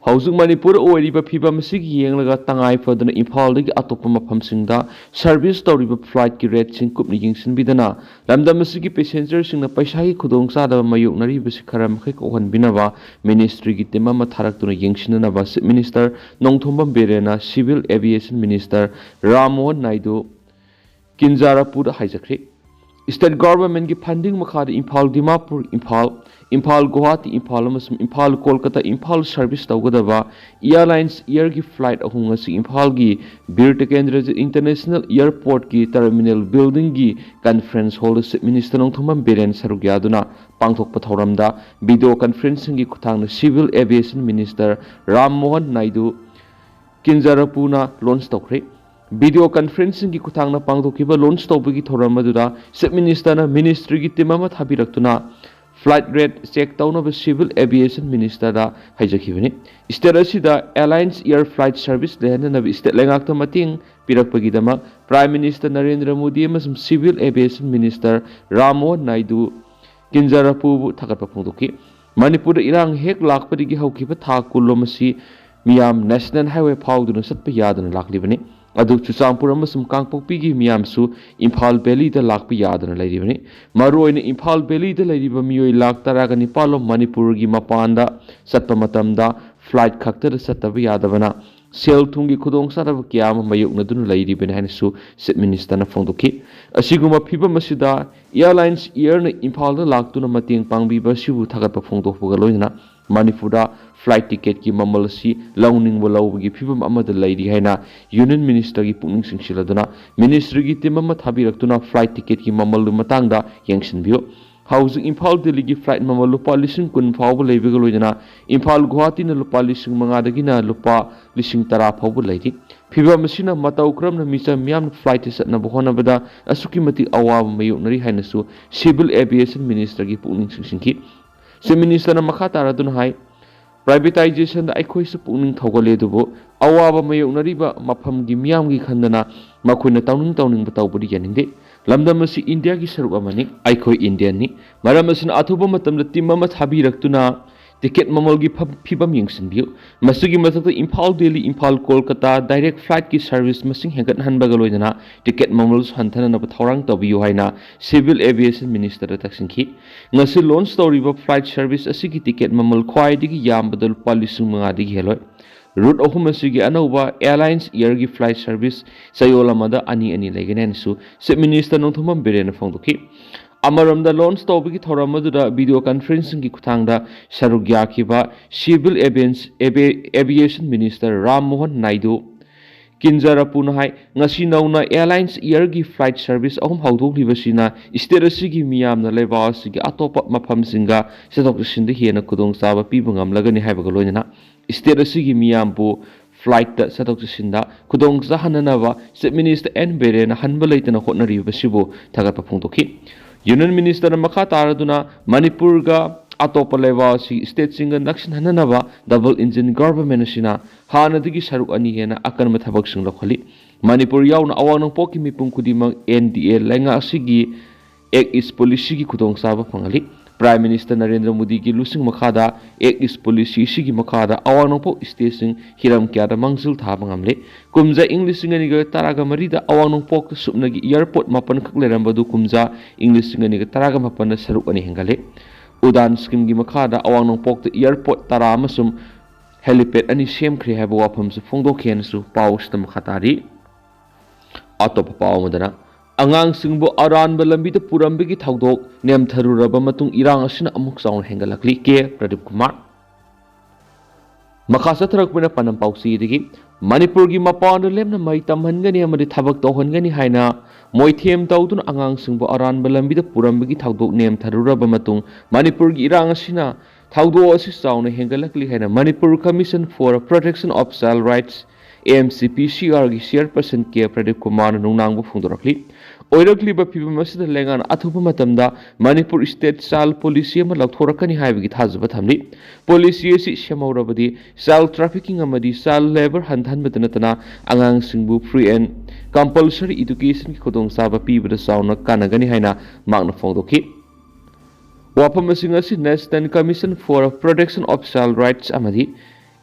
ꯍꯧꯖꯤꯛ ꯃꯅꯤꯄꯨꯔꯗ ꯑꯣꯏꯔꯤꯕ ꯐꯤꯕꯝ ꯑꯁꯤꯒꯤ ꯌꯦꯡꯂꯒ ꯇꯉꯥꯏ ꯐꯗꯅ ꯏꯝꯐꯥꯜꯗꯒꯤ ꯑꯇꯣꯞꯄ ꯃꯐꯝꯁꯤꯡꯗ service ꯇꯧꯔꯤꯕ flightꯀꯤ rateꯁꯤꯡ ꯀꯨꯞꯅ ꯌꯦꯡꯁꯤꯟꯕꯤꯗꯅ ꯂꯝꯗꯝ ꯑꯁꯤꯒꯤ passengerꯁꯤꯡꯅ ꯄꯩꯁꯥꯒꯤ ꯈꯨꯗꯣꯡꯆꯥꯗꯕ ꯃꯥꯌꯣꯛꯅꯔꯤꯕꯁꯤ ꯈꯔ ꯃꯈꯩ ꯀꯣꯛꯍꯟꯕꯤꯅꯕ ministryꯒꯤ team ꯑꯃ ꯊꯥꯔꯛꯇꯨꯅ ꯌꯦꯡꯁꯤꯟꯅꯅꯕ Chief Minister Nongthombam ꯕꯤꯔꯦꯟꯅ Civil Aviation Minister Ram Mohan Naidu ꯀꯤꯟꯖꯥꯔꯥꯄꯨꯔꯗ ꯍꯥꯏꯖꯈ꯭ꯔꯦ꯫ State governmentꯀꯤ funding ꯃꯈꯥꯗ ꯏꯝꯐꯥꯜ ꯗꯤꯃꯥꯄꯨꯔ, ꯏꯝꯐꯥꯜ, ꯏꯝꯐꯥꯜ ꯒꯨꯋꯥꯍꯥꯇꯤ, ꯏꯝꯐꯥꯜ ꯑꯃꯁꯨꯡ ꯏꯝꯐꯥꯜ ꯀꯣꯜꯀꯇꯥ, ꯏꯝꯐꯥꯜ service ꯇꯧꯒꯗꯕ Airlines Airꯒꯤ flight ꯑꯍꯨꯝ ꯉꯁꯤ ꯏꯝꯐꯥꯜꯒꯤ Bir Tikendrajit International Airportꯀꯤ terminal buildingꯒꯤ conference hallꯗ Chief Minister Nongthombam Biren ꯁꯔꯨꯛ ꯌꯥꯗꯨꯅ ꯄꯥꯡꯊꯣꯛꯄ ꯊꯧꯔꯝꯗ video conferencingꯒꯤ ꯈꯨꯠꯊꯥꯡꯗ Civil Aviation Minister Ram Mohan Naidu ꯀꯤꯟꯖꯥꯔꯥꯄꯨꯔꯅ launch ꯇꯧꯈ꯭ꯔꯦ꯫ Video conferencingꯒꯤ ꯈꯨꯠꯊꯥꯡꯗ ꯄꯥꯡꯊꯣꯛꯈꯤꯕ launch ꯇꯧꯕꯒꯤ ꯊꯧꯔꯝ ꯑꯗꯨꯗ Chief Ministerꯅ ministryꯒꯤ team ꯑꯃ ꯊꯥꯕꯤꯔꯛꯇꯨꯅ flight rate check ꯇꯧꯅꯕ Civil Aviation Ministerꯗ ꯍꯥꯏꯖꯈꯤꯕꯅꯤ꯫ State ꯑꯁꯤꯗ Alliance Air flight service ꯂꯩꯍꯟꯅꯅꯕ state ꯂꯩꯉꯥꯛꯇ ꯃꯇꯦꯡ ꯄꯤꯔꯛꯄꯒꯤꯗꯃꯛ Prime Minister ꯅꯔꯦꯟꯗ꯭ꯔ ꯃꯣꯗꯤ ꯑꯃꯁꯨꯡ Civil Aviation Minister Ram Mohan Naidu ꯀꯤꯟꯖꯔꯄꯨꯕꯨ ꯊꯥꯒꯠꯄ ꯐꯣꯡꯗꯣꯛꯈꯤ꯫ ꯃꯅꯤꯄꯨꯔꯗ ꯏꯔꯥꯡ ꯍꯦꯛ ꯂꯥꯛꯄꯗꯒꯤ ꯍꯧꯈꯤꯕ ꯊꯥ ꯀꯨꯟꯂꯣꯝ ꯑꯁꯤ ꯃꯤꯌꯥꯝ National Highway ꯐꯥꯎꯗꯨꯅ ꯆꯠꯄ ꯌꯥꯗꯅ ꯂꯥꯛꯂꯤꯕꯅꯤ꯫ ꯑꯗꯨ ꯆꯨꯔꯆꯥꯟꯄꯨꯔ ꯑꯃꯁꯨꯡ ꯀꯥꯡꯄꯣꯛꯄꯤꯒꯤ ꯃꯤꯌꯥꯝꯁꯨ ꯏꯝꯐꯥꯜ Valleyꯗ ꯂꯥꯛꯄ ꯌꯥꯗꯅ ꯂꯩꯔꯤꯕꯅꯤ꯫ ꯃꯔꯨꯑꯣꯏꯅ ꯏꯝꯐꯥꯜ Valleyꯗ ꯂꯩꯔꯤꯕ ꯃꯤꯑꯣꯏ ꯂꯥꯈ ꯇꯔꯥꯒ ꯅꯤꯄꯥꯜꯂꯣꯝ ꯃꯅꯤꯄꯨꯔꯒꯤ ꯃꯄꯥꯟꯗ ꯆꯠꯄ ꯃꯇꯝꯗ flight ꯈꯛꯇꯗ ꯆꯠꯇꯕ ꯌꯥꯗꯕꯅ ꯁꯦꯜ ꯊꯨꯝꯒꯤ ꯈꯨꯗꯣꯡꯆꯥꯗꯕ ꯀꯌꯥ ꯑꯃ ꯃꯥꯌꯣꯛꯅꯗꯨꯅ ꯂꯩꯔꯤꯕꯅꯤ ꯍꯥꯏꯅꯁꯨ Chief Ministerꯅ ꯐꯣꯡꯗꯣꯛꯈꯤ꯫ ꯑꯁꯤꯒꯨꯝꯕ ꯐꯤꯕꯝ ꯑꯁꯤꯗ Alliance Airꯅ ꯏꯝꯐꯥꯜꯗ ꯂꯥꯛꯇꯨꯅ ꯃꯇꯦꯡ ꯄꯥꯡꯕꯤꯕ ꯑꯁꯤꯕꯨ ꯊꯥꯒꯠꯄ ꯐꯣꯡꯗꯣꯛꯄꯒ ꯂꯣꯏꯅꯅ ꯃꯅꯤꯄꯨꯔꯗ flight ticketꯀꯤ ꯃꯃꯜ ꯑꯁꯤ ꯂꯧꯅꯤꯡꯕ ꯂꯧꯕꯒꯤ ꯐꯤꯕꯝ ꯑꯃꯗ ꯂꯩꯔꯤ ꯍꯥꯏꯅ Union Ministerꯒꯤ ꯄꯨꯛꯅꯤꯡ ꯆꯤꯡꯁꯤꯜꯂꯗꯨꯅ ministryꯒꯤ team ꯑꯃ ꯊꯥꯕꯤꯔꯛꯇꯨꯅ flight ticketꯀꯤ ꯃꯃꯜꯗꯨ ꯃꯇꯥꯡꯗ ꯌꯦꯡꯁꯤꯟꯕꯤꯌꯨ꯫ ꯍꯧꯖꯤꯛ ꯏꯝꯐꯥꯜ Delhiꯒꯤ flight ꯃꯃꯜ ꯂꯨꯄꯥ ꯂꯤꯁꯤꯡ ꯀꯨꯟ ꯐꯥꯎꯕ ꯂꯩꯕꯒ ꯂꯣꯏꯅꯅ ꯏꯝꯐꯥꯜ Guwahatiꯅ ꯂꯨꯄꯥ ꯂꯤꯁꯤꯡ ꯃꯉꯥꯗꯒꯤꯅ ꯂꯨꯄꯥ ꯂꯤꯁꯤꯡ ꯇꯔꯥ ꯐꯥꯎꯕ ꯂꯩꯔꯤ꯫ ꯐꯤꯕꯝ ꯑꯁꯤꯅ ꯃꯇꯧ ꯀꯔꯝꯅ ꯃꯤꯆꯝ ꯃꯤꯌꯥꯝꯅ flightꯇ ꯆꯠꯅꯕ ꯍꯣꯠꯅꯕꯗ ꯑꯁꯨꯛꯀꯤ ꯃꯇꯤꯛ ꯑꯋꯥꯕ ꯃꯥꯌꯣꯛꯅꯔꯤ ꯍꯥꯏꯅꯁꯨ Civil Aviation Ministerꯒꯤ ꯄꯨꯛꯅꯤꯡ ꯆꯤꯡꯁꯤꯟꯈꯤ꯫ Chief Ministerꯅ ꯃꯈꯥ ꯇꯥꯔꯗꯨꯅ ꯍꯥꯏ, Privatizationꯗ ꯑꯩꯈꯣꯏꯁꯨ ꯄꯨꯛꯅꯤꯡ ꯊꯧꯒꯠꯂꯦ, ꯑꯗꯨꯕꯨ ꯑꯋꯥꯕ ꯃꯥꯌꯣꯛꯅꯔꯤꯕ ꯃꯐꯝꯒꯤ ꯃꯤꯌꯥꯝꯒꯤ ꯈꯟꯗꯅ ꯃꯈꯣꯏꯅ ꯇꯧꯅꯤꯡ ꯇꯧꯅꯤꯡꯕ ꯇꯧꯕꯗꯤ ꯌꯥꯅꯤꯡꯗꯦ꯫ ꯂꯝꯗꯝ ꯑꯁꯤ ꯏꯟꯗꯤꯌꯥꯒꯤ ꯁꯔꯨꯛ ꯑꯃꯅꯤ, ꯑꯩꯈꯣꯏ ꯏꯟꯗꯤꯌꯟꯅꯤ꯫ ꯃꯔꯝ ꯑꯁꯤꯅ ꯑꯊꯨꯕ ꯃꯇꯝꯗ team ꯑꯃ ꯊꯥꯕꯤꯔꯛꯇꯨꯅ ticket ꯃꯃꯜꯒꯤ ꯐ-, ꯐꯤꯕꯝ ꯌꯦꯡꯁꯤꯟꯕꯤꯌꯨ꯫ ꯃꯁꯤꯒꯤ ꯃꯊꯛꯇ Imphal Delhi, Imphal Kolkata direct flightꯀꯤ service ꯃꯁꯤꯡ ꯍꯦꯟꯒꯠꯍꯟꯕꯒ ꯂꯣꯏꯅꯅ ticket ꯃꯃꯜꯁꯨ ꯍꯟꯊꯅꯅꯕ ꯊꯧꯔꯥꯡ ꯇꯧꯕꯤꯌꯨ ꯍꯥꯏꯅ Civil Aviation Ministerꯗ ꯇꯛꯁꯤꯟꯈꯤ꯫ ꯉꯁꯤ launch ꯇꯧꯔꯤꯕ flight service ꯑꯁꯤꯒꯤ ticket ꯃꯃꯜ ꯈ꯭ꯋꯥꯏꯗꯒꯤ ꯌꯥꯝꯕꯗ ꯂꯨꯄꯥ ꯂꯤꯁꯤꯡ ꯃꯉꯥꯗꯒꯤ ꯍꯦꯜꯂꯣꯏ꯫ Route ꯑꯍꯨꯝ ꯑꯁꯤꯒꯤ ꯑꯅꯧꯕ Alliance Airꯒꯤ flight service ꯆꯌꯣꯜ ꯑꯃꯗ ꯑꯅꯤ ꯑꯅꯤ ꯂꯩꯒꯅꯤ ꯍꯥꯏꯅꯁꯨ Chief Minister ꯅꯣꯡꯊꯣꯝꯕꯝ ꯕꯤꯔꯦꯟꯅ ꯐꯣꯡꯗꯣꯛꯈꯤ꯫ ꯑꯃꯔꯣꯝꯗ launch ꯇꯧꯕꯒꯤ ꯊꯧꯔꯝ ꯑꯗꯨꯗ video conferencingꯒꯤ ꯈꯨꯠꯊꯥꯡꯗ ꯁꯔꯨꯛ ꯌꯥꯈꯤꯕ Civil Aviance-, Avi-, Aviation Minister Ram Mohan Naidu ꯀꯤꯟꯖꯔꯄꯨꯅ ꯍꯥꯏ, ꯉꯁꯤ ꯅꯧꯅ Alliance Airꯒꯤ flight service ꯑꯍꯨꯝ ꯍꯧꯗꯣꯛꯂꯤꯕꯁꯤꯅ state ꯑꯁꯤꯒꯤ ꯃꯤꯌꯥꯝꯅ ꯂꯩꯕꯥꯛ ꯑꯁꯤꯒꯤ ꯑꯇꯣꯞꯄ ꯃꯐꯝꯁꯤꯡꯒ ꯆꯠꯊꯣꯛ ꯆꯠꯁꯤꯟꯗ ꯍꯦꯟꯅ ꯈꯨꯗꯣꯡꯆꯥꯕ ꯄꯤꯕ ꯉꯝꯂꯒꯅꯤ ꯍꯥꯏꯕꯒ ꯂꯣꯏꯅꯅ state ꯑꯁꯤꯒꯤ ꯃꯤꯌꯥꯝꯕꯨ ꯐ꯭ꯂꯥꯏꯠꯇ ꯆꯠꯊꯣꯛ ꯆꯠꯁꯤꯟꯗ ꯈꯨꯗꯣꯡ ꯆꯥꯍꯟꯅꯅꯕ Chief Minister ꯑꯦꯟ ꯕꯤꯔꯦꯟꯅ ꯍꯟꯕ ꯂꯩꯇꯅ ꯍꯣꯠꯅꯔꯤꯕꯁꯤꯕꯨ ꯊꯥꯒꯠꯄ ꯐꯣꯡꯗꯣꯛꯈꯤ꯫ Union Minister ꯅ ꯃꯈꯥ ꯇꯥꯔꯗꯨꯅ ꯃꯅꯤꯄꯨꯔꯒ ꯑꯇꯣꯞꯄ ꯂꯩꯕꯥꯛ ꯑꯁꯤ stateꯁꯤꯡꯒ ꯅꯛꯁꯤꯟꯍꯟꯅꯅꯕ double engine government ꯑꯁꯤꯅ ꯍꯥꯟꯅꯗꯒꯤ ꯁꯔꯨꯛ ꯑꯅꯤ ꯍꯦꯟꯅ ꯑꯀꯟꯕ ꯊꯕꯛꯁꯤꯡ ꯂꯧꯈꯠꯂꯤ꯫ ꯃꯅꯤꯄꯨꯔ ꯌꯥꯎꯅ ꯑꯋꯥꯡ ꯅꯣꯡꯄꯣꯛꯀꯤ ꯃꯤꯄꯨꯝ ꯈꯨꯗꯤꯡꯃꯛ N D A ꯂꯩꯉꯥꯛ ꯑꯁꯤꯒꯤ Act East Policyꯒꯤ ꯈꯨꯗꯣꯡꯆꯥꯕ ꯐꯪꯍꯜꯂꯤ꯫ Prime Minister ꯅꯔꯦꯟꯗ꯭ꯔ ꯃꯣꯗꯤꯒꯤ ꯂꯨꯆꯤꯡ ꯃꯈꯥꯗ Act East Policy ꯑꯁꯤꯒꯤ ꯃꯈꯥꯗ ꯑꯋꯥꯡ ꯅꯣꯡꯄꯣꯛ stateꯁꯤꯡ ꯍꯤꯔꯝ ꯀꯌꯥꯗ ꯃꯥꯡꯖꯤꯜ ꯊꯥꯕ ꯉꯝꯂꯦ꯫ ꯀꯨꯝꯖꯥ ꯏꯪ ꯂꯤꯁꯤꯡ ꯑꯅꯤꯒ ꯇꯔꯥꯒ ꯃꯔꯤꯗ ꯑꯋꯥꯡ ꯅꯣꯡꯄꯣꯛꯇ ꯁꯨꯞꯅꯒꯤ airport ꯃꯥꯄꯟꯈꯛ ꯂꯩꯔꯝꯕꯗꯨ ꯀꯨꯝꯖꯥ ꯏꯪ ꯂꯤꯁꯤꯡ ꯑꯅꯤꯒ ꯇꯔꯥꯒ ꯃꯥꯄꯟꯗ ꯁꯔꯨꯛ ꯑꯅꯤ ꯍꯦꯟꯒꯠꯂꯦ꯫ ꯎꯗꯥꯟ schemeꯒꯤ ꯃꯈꯥꯗ ꯑꯋꯥꯡ ꯅꯣꯡꯄꯣꯛꯇ airport ꯇꯔꯥ ꯑꯃꯁꯨꯡ helipad ꯑꯅꯤ ꯁꯦꯝꯈ꯭ꯔꯦ ꯍꯥꯏꯕ ꯋꯥꯐꯝꯁꯨ ꯐꯣꯡꯗꯣꯛꯈꯤ ꯍꯥꯏꯅꯁꯨ ꯄꯥꯎ ꯑꯁꯤꯗ ꯃꯈꯥ ꯇꯥꯔꯤ꯫ ꯑꯇꯣꯞꯄ ꯄꯥꯎ ꯑꯃꯗꯅ, ꯑꯉꯥꯡꯁꯤꯡꯕꯨ ꯑꯔꯥꯟꯕ ꯂꯝꯕꯤꯗ ꯄꯨꯔꯝꯕꯒꯤ ꯊꯧꯗꯣꯛ ꯅꯦꯝꯊꯔꯨꯔꯕ ꯃꯇꯨꯡ ꯏꯔꯥꯡ ꯑꯁꯤꯅ ꯑꯃꯨꯛ ꯆꯥꯎꯅ ꯍꯦꯟꯒꯠꯂꯛꯂꯤ꯫ ꯀꯦ ꯄ꯭ꯔꯗꯤꯞ ꯀꯨꯃꯥꯔ꯫ ꯃꯈꯥ ꯆꯠꯊꯔꯛꯄꯅ ꯄꯥꯟꯗꯝ ꯄꯥꯎꯆꯦꯗꯒꯤ꯫ ꯃꯅꯤꯄꯨꯔꯒꯤ ꯃꯄꯥꯟꯗ ꯂꯦꯝꯅ ꯃꯍꯩ ꯇꯝꯍꯟꯒꯅꯤ ꯑꯃꯗꯤ ꯊꯕꯛ ꯇꯧꯍꯟꯒꯅꯤ ꯍꯥꯏꯅ ꯃꯣꯏꯊꯦꯝ ꯇꯧꯗꯨꯅ ꯑꯉꯥꯡꯁꯤꯡꯕꯨ ꯑꯔꯥꯟꯕ ꯂꯝꯕꯤꯗ ꯄꯨꯔꯝꯕꯒꯤ ꯊꯧꯗꯣꯛ ꯅꯦꯝꯊꯔꯨꯔꯕ ꯃꯇꯨꯡ, ꯃꯅꯤꯄꯨꯔꯒꯤ ꯏꯔꯥꯡ ꯑꯁꯤꯅ ꯊꯧꯗꯣꯛ ꯑꯁꯤ ꯆꯥꯎꯅ ꯍꯦꯟꯒꯠꯂꯛꯂꯤ ꯍꯥꯏꯅ Manipur Commission for Protection of Child Rights, M C P C R ꯒꯤ chairperson ꯀꯦ ꯄ꯭ꯔꯗꯤꯞ ꯀꯨꯃꯥꯔꯅ ꯅꯨꯡꯅꯥꯡꯕ ꯐꯣꯡꯗꯣꯔꯛꯂꯤ꯫ ꯑꯣꯏꯔꯛꯂꯤꯕ ꯐꯤꯚꯝ ꯑꯁꯤꯗ ꯂꯩꯉꯥꯛꯅ ꯑꯊꯨꯕ ꯃꯇꯝꯗ ꯃꯅꯤꯄꯨꯔ state child policy ꯑꯃ ꯂꯧꯊꯣꯔꯛꯀꯅꯤ ꯍꯥꯏꯕꯒꯤ ꯊꯥꯖꯕ ꯊꯝꯂꯤ꯫ Policy ꯑꯁꯤ ꯁꯦꯝꯍꯧꯔꯕꯗꯤ child trafficking ꯑꯃꯗꯤ child labour ꯍꯟꯊꯍꯟꯕꯇ ꯅꯠꯇꯅ ꯑꯉꯥꯡꯁꯤꯡꯕꯨ free and compulsory educationꯒꯤ ꯈꯨꯗꯣꯡꯆꯥꯕ ꯄꯤꯕꯗ ꯆꯥꯎꯅ ꯀꯥꯟꯅꯒꯅꯤ ꯍꯥꯏꯅ ꯃꯍꯥꯛꯅ ꯐꯣꯡꯗꯣꯛꯈꯤ꯫ ꯋꯥꯐꯝꯁꯤꯡ ꯑꯁꯤ National Commission for Protection of Child Rights ꯑꯃꯗꯤ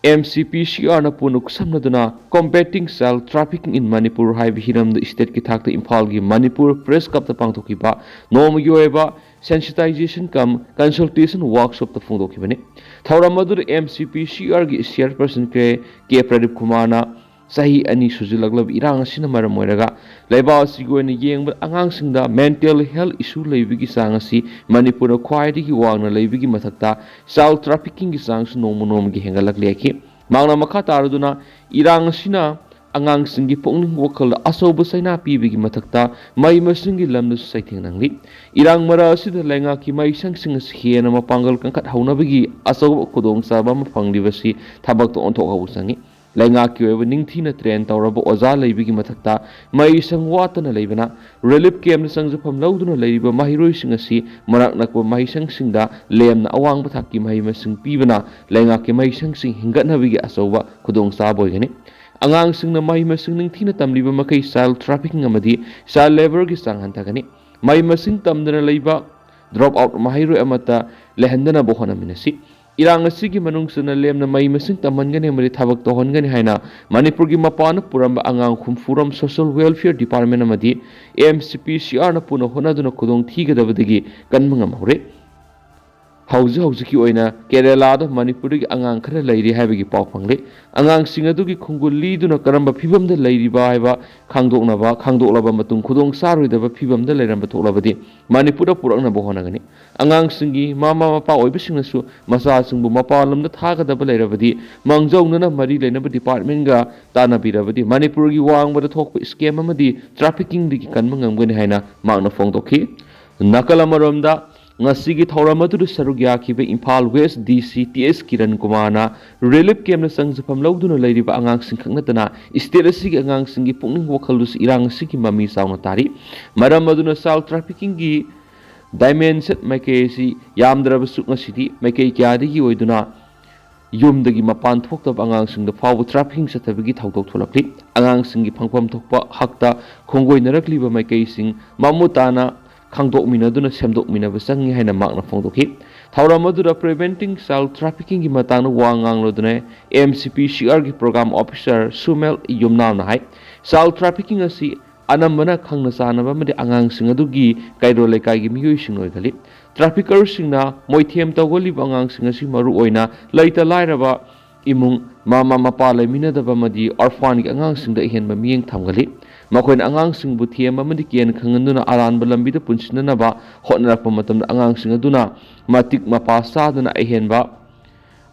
M C P C R ꯅ ꯄꯨꯟꯅ ꯈꯨꯠꯁꯝꯅꯗꯨꯅ Combating Child Trafficking in Manipur ꯍꯥꯏꯕ ꯍꯤꯔꯝꯗ stateꯀꯤ ꯊꯥꯛꯇ ꯏꯝꯐꯥꯜꯒꯤ ꯃꯅꯤꯄꯨꯔ Press Clubꯇ ꯄꯥꯡꯊꯣꯛꯈꯤꯕ ꯅꯣꯡꯃꯒꯤ ꯑꯣꯏꯕ sensitization cum consultation workshopꯇ ꯐꯣꯡꯗꯣꯛꯈꯤꯕꯅꯤ꯫ ꯊꯧꯔꯝ ꯑꯗꯨꯗ M C P C R ꯒꯤ chairperson ꯀꯦ, ꯀꯦ ꯄ꯭ꯔꯗꯤꯞ ꯀꯨꯃꯥꯔꯅ ꯆꯍꯤ ꯑꯅꯤ ꯁꯨꯖꯤꯜꯂꯛꯂꯕ ꯏꯔꯥꯡ ꯑꯁꯤꯅ ꯃꯔꯝ ꯑꯣꯏꯔꯒ ꯂꯩꯕꯥꯛ ꯑꯁꯤꯒꯤ ꯑꯣꯏꯅ ꯌꯦꯡꯕꯗ ꯑꯉꯥꯡꯁꯤꯡꯗ mental health issue ꯂꯩꯕꯒꯤ ꯆꯥꯡ ꯑꯁꯤ ꯃꯅꯤꯄꯨꯔꯗ ꯈ꯭ꯋꯥꯏꯗꯒꯤ ꯋꯥꯡꯅ ꯂꯩꯕꯒꯤ ꯃꯊꯛꯇ child traffickingꯒꯤ ꯆꯥꯡꯁꯨ ꯅꯣꯡꯃ ꯅꯣꯡꯃꯒꯤ ꯍꯦꯟꯒꯠꯂꯛꯂꯦ ꯍꯥꯏꯈꯤ꯫ ꯃꯍꯥꯛꯅ ꯃꯈꯥ ꯇꯥꯔꯗꯨꯅ ꯏꯔꯥꯡ ꯑꯁꯤꯅ ꯑꯉꯥꯡꯁꯤꯡꯒꯤ ꯄꯨꯛꯅꯤꯡ ꯋꯥꯈꯜꯗ ꯑꯆꯧꯕ ꯆꯩꯅꯥ ꯄꯤꯕꯒꯤ ꯃꯊꯛꯇ ꯃꯍꯩ ꯃꯁꯤꯡꯒꯤ ꯂꯝꯗꯁꯨ ꯆꯩꯊꯦꯡ ꯅꯪꯂꯤ꯫ ꯏꯔꯥꯡ ꯃꯔꯛ ꯑꯁꯤꯗ ꯂꯩꯉꯥꯛꯀꯤ ꯃꯍꯩꯁꯪꯁꯤꯡ ꯑꯁꯤ ꯍꯦꯟꯅ ꯃꯄꯥꯡꯒꯜ ꯀꯟꯈꯠꯍꯧꯅꯕꯒꯤ ꯑꯆꯧꯕ ꯈꯨꯗꯣꯡꯆꯥꯕ ꯑꯃ ꯐꯪꯂꯤꯕꯁꯤ ꯊꯕꯛꯇ ꯑꯣꯟꯊꯣꯛꯍꯧꯕ ꯆꯪꯏ꯫ ꯂꯩꯉꯥꯛꯀꯤ ꯑꯣꯏꯕ ꯅꯤꯡꯊꯤꯅ ꯇ꯭ꯔꯦꯟ ꯇꯧꯔꯕ ꯑꯣꯖꯥ ꯂꯩꯕꯒꯤ ꯃꯊꯛꯇ ꯃꯍꯩꯁꯪ ꯋꯥꯠꯇꯅ ꯂꯩꯕꯅ ꯔꯤꯂꯤꯐ ꯀꯦꯝꯞꯇ ꯆꯪꯖꯐꯝ ꯂꯧꯗꯨꯅ ꯂꯩꯔꯤꯕ ꯃꯍꯩꯔꯣꯏꯁꯤꯡ ꯑꯁꯤ ꯃꯅꯥꯛ ꯅꯛꯄ ꯃꯍꯩꯁꯪꯁꯤꯡꯗ ꯂꯦꯝꯅ ꯑꯋꯥꯡꯕ ꯊꯥꯛꯀꯤ ꯃꯍꯩ ꯃꯁꯤꯡ ꯄꯤꯕꯅ ꯂꯩꯉꯥꯛꯀꯤ ꯃꯍꯩꯁꯪꯁꯤꯡ ꯍꯤꯡꯒꯠꯅꯕꯒꯤ ꯑꯆꯧꯕ ꯈꯨꯗꯣꯡꯆꯥꯕ ꯑꯣꯏꯒꯅꯤ꯫ ꯑꯉꯥꯡꯁꯤꯡꯅ ꯃꯍꯩ ꯃꯁꯤꯡ ꯅꯤꯡꯊꯤꯅ ꯇꯝꯂꯤꯕ ꯃꯈꯩ ꯆꯥꯏꯜ ꯇ꯭ꯔꯥꯐꯤꯀꯤꯡ ꯑꯃꯗꯤ ꯆꯥꯏꯜ ꯂꯦꯕꯔꯒꯤ ꯆꯥꯡ ꯍꯟꯊꯒꯅꯤ꯫ ꯃꯍꯩ ꯃꯁꯤꯡ ꯇꯝꯗꯅ ꯂꯩꯕ ꯗ꯭ꯔꯣꯞ ꯑꯥꯎꯠ ꯃꯍꯩꯔꯣꯏ ꯑꯃꯠꯇ ꯂꯩꯍꯟꯗꯅꯕ ꯍꯣꯠꯅꯃꯤꯟꯅꯁꯤ꯫ ꯏꯔꯥꯡ ꯑꯁꯤꯒꯤ ꯃꯅꯨꯡ ꯆꯟꯅ ꯂꯦꯝꯅ ꯃꯍꯩ ꯃꯁꯤꯡ ꯇꯝꯍꯟꯒꯅꯤ ꯑꯃꯗꯤ ꯊꯕꯛ ꯇꯧꯍꯟꯒꯅꯤ ꯍꯥꯏꯅ ꯃꯅꯤꯄꯨꯔꯒꯤ ꯃꯄꯥꯟꯗ ꯄꯨꯔꯝꯕ ꯑꯉꯥꯡ ꯍꯨꯝꯐꯨꯔꯣꯝ ꯁꯣꯁꯤꯌꯦꯜ ꯋꯦꯜꯐꯤꯌꯔ ꯗꯤꯄꯥꯔꯠꯃꯦꯟ ꯑꯃꯗꯤ ꯑꯦꯝ ꯁꯤ ꯄꯤ ꯁꯤ ꯑꯥꯔꯅ ꯄꯨꯟꯅ ꯍꯣꯠꯅꯗꯨꯅ ꯈꯨꯗꯣꯡ ꯊꯤꯒꯗꯕꯗꯒꯤ ꯀꯟꯕ ꯉꯝꯍꯧꯔꯦ꯫ ꯍꯧꯖꯤꯛ ꯍꯧꯖꯤꯛꯀꯤ ꯑꯣꯏꯅ ꯀꯦꯔꯦꯂꯥꯗ ꯃꯅꯤꯄꯨꯔꯗꯒꯤ ꯑꯉꯥꯡ ꯈꯔ ꯂꯩꯔꯤ ꯍꯥꯏꯕꯒꯤ ꯄꯥꯎ ꯐꯪꯂꯦ꯫ ꯑꯉꯥꯡꯁꯤꯡ ꯑꯗꯨꯒꯤ ꯈꯣꯡꯒꯨꯜ ꯂꯤꯗꯨꯅ ꯀꯔꯝꯕ ꯐꯤꯕꯝꯗ ꯂꯩꯔꯤꯕ ꯍꯥꯏꯕ ꯈꯪꯗꯣꯛꯅꯕ, ꯈꯪꯗꯣꯛꯂꯕ ꯃꯇꯨꯡ ꯈꯨꯗꯣꯡ ꯆꯥꯔꯣꯏꯗꯕ ꯐꯤꯕꯝꯗ ꯂꯩꯔꯝꯕ ꯊꯣꯛꯂꯕꯗꯤ ꯃꯅꯤꯄꯨꯔꯗ ꯄꯨꯔꯛꯅꯕ ꯍꯣꯠꯅꯒꯅꯤ꯫ ꯑꯉꯥꯡꯁꯤꯡꯒꯤ ꯃꯃꯥ ꯃꯄꯥ ꯑꯣꯏꯕꯁꯤꯡꯅꯁꯨ ꯃꯆꯥꯁꯤꯡꯕꯨ ꯃꯄꯥꯟ ꯂꯝꯗ ꯊꯥꯒꯗꯕ ꯂꯩꯔꯕꯗꯤ ꯃꯥꯡꯖꯧꯅꯅ ꯃꯔꯤ ꯂꯩꯅꯕ ꯗꯤꯄꯥꯔꯠꯃꯦꯟꯒ ꯇꯥꯟꯅꯕꯤꯔꯕꯗꯤ ꯃꯅꯤꯄꯨꯔꯒꯤ ꯋꯥꯡꯃꯗ ꯊꯣꯛꯄ ꯁ꯭ꯀꯦꯝ ꯑꯃꯗꯤ ꯇ꯭ꯔꯥꯐꯤꯀꯤꯡꯗꯒꯤ ꯀꯟꯕ ꯉꯝꯒꯅꯤ ꯍꯥꯏꯅ ꯃꯍꯥꯛꯅ ꯐꯣꯡꯗꯣꯛꯈꯤ꯫ ꯅꯥꯀꯜ ꯑꯃꯔꯣꯝꯗ, ꯉꯁꯤꯒꯤ ꯊꯧꯔꯝ ꯑꯗꯨꯗ ꯁꯔꯨꯛ ꯌꯥꯈꯤꯕ Imphal west D C T ꯑꯦꯁ ꯀꯤꯔꯟ ꯀꯨꯃꯥꯔꯅ ꯔꯤꯂꯤꯐ ꯀꯦꯝꯞꯇ ꯆꯪꯖꯐꯝ ꯂꯧꯗꯨꯅ ꯂꯩꯔꯤꯕ ꯑꯉꯥꯡꯁꯤꯡ ꯈꯛ ꯅꯠꯇꯅ ꯁ꯭ꯇꯦꯠ ꯑꯁꯤꯒꯤ ꯑꯉꯥꯡꯁꯤꯡꯒꯤ ꯄꯨꯛꯅꯤꯡ ꯋꯥꯈꯜꯗꯁꯨ ꯏꯔꯥꯡ ꯑꯁꯤꯒꯤ ꯃꯃꯤ ꯆꯥꯎꯅ ꯇꯥꯔꯤ꯫ ꯃꯔꯝ ꯑꯗꯨꯅ ꯆꯥꯏꯜ ꯇ꯭ꯔꯥꯐꯤꯀꯤꯡꯒꯤ ꯗꯥꯏꯃꯦꯟꯁꯟ ꯃꯥꯏꯀꯩ ꯑꯁꯤ ꯌꯥꯝꯗ꯭ꯔꯕꯁꯨ ꯉꯁꯤꯗꯤ ꯃꯥꯏꯀꯩ ꯀꯌꯥꯗꯒꯤ ꯑꯣꯏꯗꯨꯅ ꯌꯨꯝꯗꯒꯤ ꯃꯄꯥꯟ ꯊꯣꯛꯇꯕ ꯑꯉꯥꯡꯁꯤꯡꯗ ꯐꯥꯎꯕ ꯇ꯭ꯔꯥꯐꯤꯀꯤꯡ ꯆꯠꯊꯕꯒꯤ ꯊꯧꯗꯣꯛ ꯊꯣꯛꯂꯛꯂꯤ꯫ ꯑꯉꯥꯡꯁꯤꯡꯒꯤ ꯐꯪꯐꯝ ꯊꯣꯛꯄ ꯍꯛꯇ ꯈꯣꯡꯒꯣꯏꯅꯔꯛꯂꯤꯕ ꯃꯥꯏꯀꯩꯁꯤꯡ ꯃꯃꯨꯠ ꯇꯥꯅ ꯈꯪꯗꯣꯛꯃꯤꯟꯅꯗꯨꯅ ꯁꯦꯝꯗꯣꯛꯃꯤꯟꯅꯕ ꯆꯪꯏ ꯍꯥꯏꯅ ꯃꯍꯥꯛꯅ ꯐꯣꯡꯗꯣꯛꯈꯤ꯫ ꯊꯧꯔꯝ ꯑꯗꯨꯗ ꯄ꯭ꯔꯤꯚꯦꯟꯇꯤꯡ ꯆꯥꯏꯜ ꯇ꯭ꯔꯥꯐꯤꯀꯤꯡꯒꯤ ꯃꯇꯥꯡꯗ ꯋꯥ ꯉꯥꯡꯂꯗꯨꯅ ꯑꯦꯝ ꯁꯤ ꯄꯤ ꯁꯤ ꯑꯥꯔꯒꯤ ꯄ꯭ꯔꯣꯒ꯭ꯔꯥꯝ ꯑꯣꯐꯤꯁꯥꯔ ꯁꯨꯃꯦꯜ ꯌꯨꯝꯅꯥꯝꯅ ꯍꯥꯏ, ꯆꯥꯏꯜ ꯇ꯭ꯔꯥꯐꯤꯀꯤꯡ ꯑꯁꯤ ꯑꯅꯝꯕꯅ ꯈꯪꯅ ꯆꯥꯟꯅꯕ ꯑꯃꯗꯤ ꯑꯉꯥꯡꯁꯤꯡ ꯑꯗꯨꯒꯤ ꯀꯩꯔꯣꯜ ꯂꯩꯀꯥꯏꯒꯤ ꯃꯤꯑꯣꯏꯁꯤꯡ ꯑꯣꯏꯒꯜꯂꯤ꯫ ꯇ꯭ꯔꯥꯐꯤꯀꯔꯁꯤꯡꯅ ꯃꯣꯏꯊꯦꯝ ꯇꯧꯒꯜꯂꯤꯕ ꯑꯉꯥꯡꯁꯤꯡ ꯑꯁꯤ ꯃꯔꯨꯑꯣꯏꯅ ꯂꯩꯇ ꯂꯥꯏꯔꯕ ꯏꯃꯨꯡ, ꯃꯃꯥ ꯃꯄꯥ ꯂꯩꯃꯤꯟꯅꯗꯕ ꯑꯃꯗꯤ ꯑꯣꯔꯐꯥꯟꯒꯤ ꯑꯉꯥꯡꯁꯤꯡꯗ ꯑꯍꯦꯟꯕ ꯃꯤꯠꯌꯦꯡ ꯊꯝꯒꯜꯂꯤ꯫ ꯃꯈꯣꯏꯅ ꯑꯉꯥꯡꯁꯤꯡꯕꯨ ꯊꯦꯝ ꯑꯃꯗꯤ ꯀꯤꯍꯟ ꯈꯪꯍꯟꯗꯨꯅ ꯑꯔꯥꯟꯕ ꯂꯝꯕꯤꯗ ꯄꯨꯟꯁꯤꯟꯅꯅꯕ ꯍꯣꯠꯅꯔꯛꯄ ꯃꯇꯝꯗ ꯑꯉꯥꯡꯁꯤꯡ ꯑꯗꯨꯅ ꯃꯇꯤꯛ ꯃꯄꯥ ꯆꯥꯗꯅ ꯑꯍꯦꯟꯕ,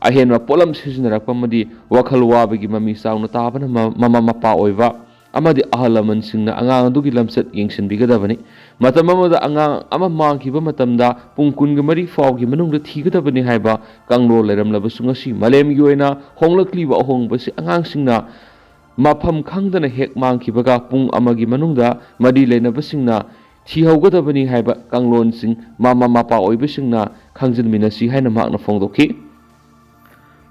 ꯑꯍꯦꯟꯕ ꯄꯣꯠꯂꯝ ꯁꯤꯖꯤꯟꯅꯔꯛꯄ ꯑꯃꯗꯤ ꯋꯥꯈꯜ ꯋꯥꯕꯒꯤ ꯃꯃꯤ ꯆꯥꯎꯅ ꯇꯥꯕꯅ ꯃ-, ꯃꯃꯥ ꯃꯄꯥ ꯑꯣꯏꯕ ꯑꯃꯗꯤ ꯑꯍꯜ ꯂꯃꯟꯁꯤꯡꯅ ꯑꯉꯥꯡ ꯑꯗꯨꯒꯤ ꯂꯝꯆꯠ ꯌꯦꯡꯁꯤꯟꯕꯤꯒꯗꯕꯅꯤ꯫ ꯃꯇꯝ ꯑꯃꯗ ꯑꯉꯥꯡ ꯑꯃ ꯃꯥꯡꯈꯤꯕ ꯃꯇꯝꯗ ꯄꯨꯡ ꯀꯨꯟꯒ ꯃꯔꯤ ꯐꯥꯎꯒꯤ ꯃꯅꯨꯡꯗ ꯊꯤꯒꯗꯕꯅꯤ ꯍꯥꯏꯕ ꯀꯥꯡꯂꯣꯟ ꯂꯩꯔꯝꯂꯕꯁꯨ, ꯉꯁꯤ ꯃꯥꯂꯦꯝꯒꯤ ꯑꯣꯏꯅ ꯍꯣꯡꯂꯛꯂꯤꯕ ꯑꯍꯣꯡꯕꯁꯤ ꯑꯉꯥꯡꯁꯤꯡꯅ ꯃꯐꯝ ꯈꯪꯗꯅ ꯍꯦꯛ ꯃꯥꯡꯈꯤꯕꯒ ꯄꯨꯡ ꯑꯃꯒꯤ ꯃꯅꯨꯡꯗ ꯃꯔꯤ ꯂꯩꯅꯕꯁꯤꯡꯅ ꯊꯤꯍꯧꯒꯗꯕꯅꯤ ꯍꯥꯏꯕ ꯀꯥꯡꯂꯣꯟꯁꯤꯡ ꯃꯃꯥ ꯃꯄꯥ ꯑꯣꯏꯕꯁꯤꯡꯅ ꯈꯪꯖꯤꯟꯃꯤꯟꯅꯁꯤ ꯍꯥꯏꯅ ꯃꯍꯥꯛꯅ ꯐꯣꯡꯗꯣꯛꯈꯤ꯫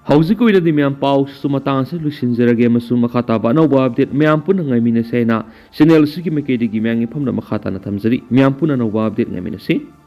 ꯍꯧꯖꯤꯛꯀꯤ ꯑꯣꯏꯅꯗꯤ ꯃꯌꯥꯝ ꯄꯥꯎꯁꯤꯁꯨ ꯃꯇꯥꯡ ꯑꯁꯤꯗ ꯂꯣꯏꯁꯤꯟꯖꯔꯒꯦ, ꯑꯃꯁꯨꯡ ꯃꯈꯥ ꯇꯥꯕ ꯑꯅꯧꯕ ꯑꯞꯗꯦꯠ ꯃꯌꯥꯝ ꯄꯨꯟꯅ ꯉꯥꯏꯃꯤꯟꯅꯁꯤ ꯍꯥꯏꯅ ꯆꯦꯅꯦꯜ ꯑꯁꯤꯒꯤ ꯃꯥꯏꯀꯩꯗꯒꯤ ꯃꯌꯥꯝꯒꯤ ꯐꯝꯗ ꯃꯈꯥ ꯇꯥꯅ ꯊꯝꯖꯔꯤ꯫ ꯃꯌꯥꯝ ꯄꯨꯟꯅ ꯑꯅꯧꯕ ꯑꯞꯗꯦꯠ ꯉꯥꯏꯃꯤꯟꯅꯁꯤ꯫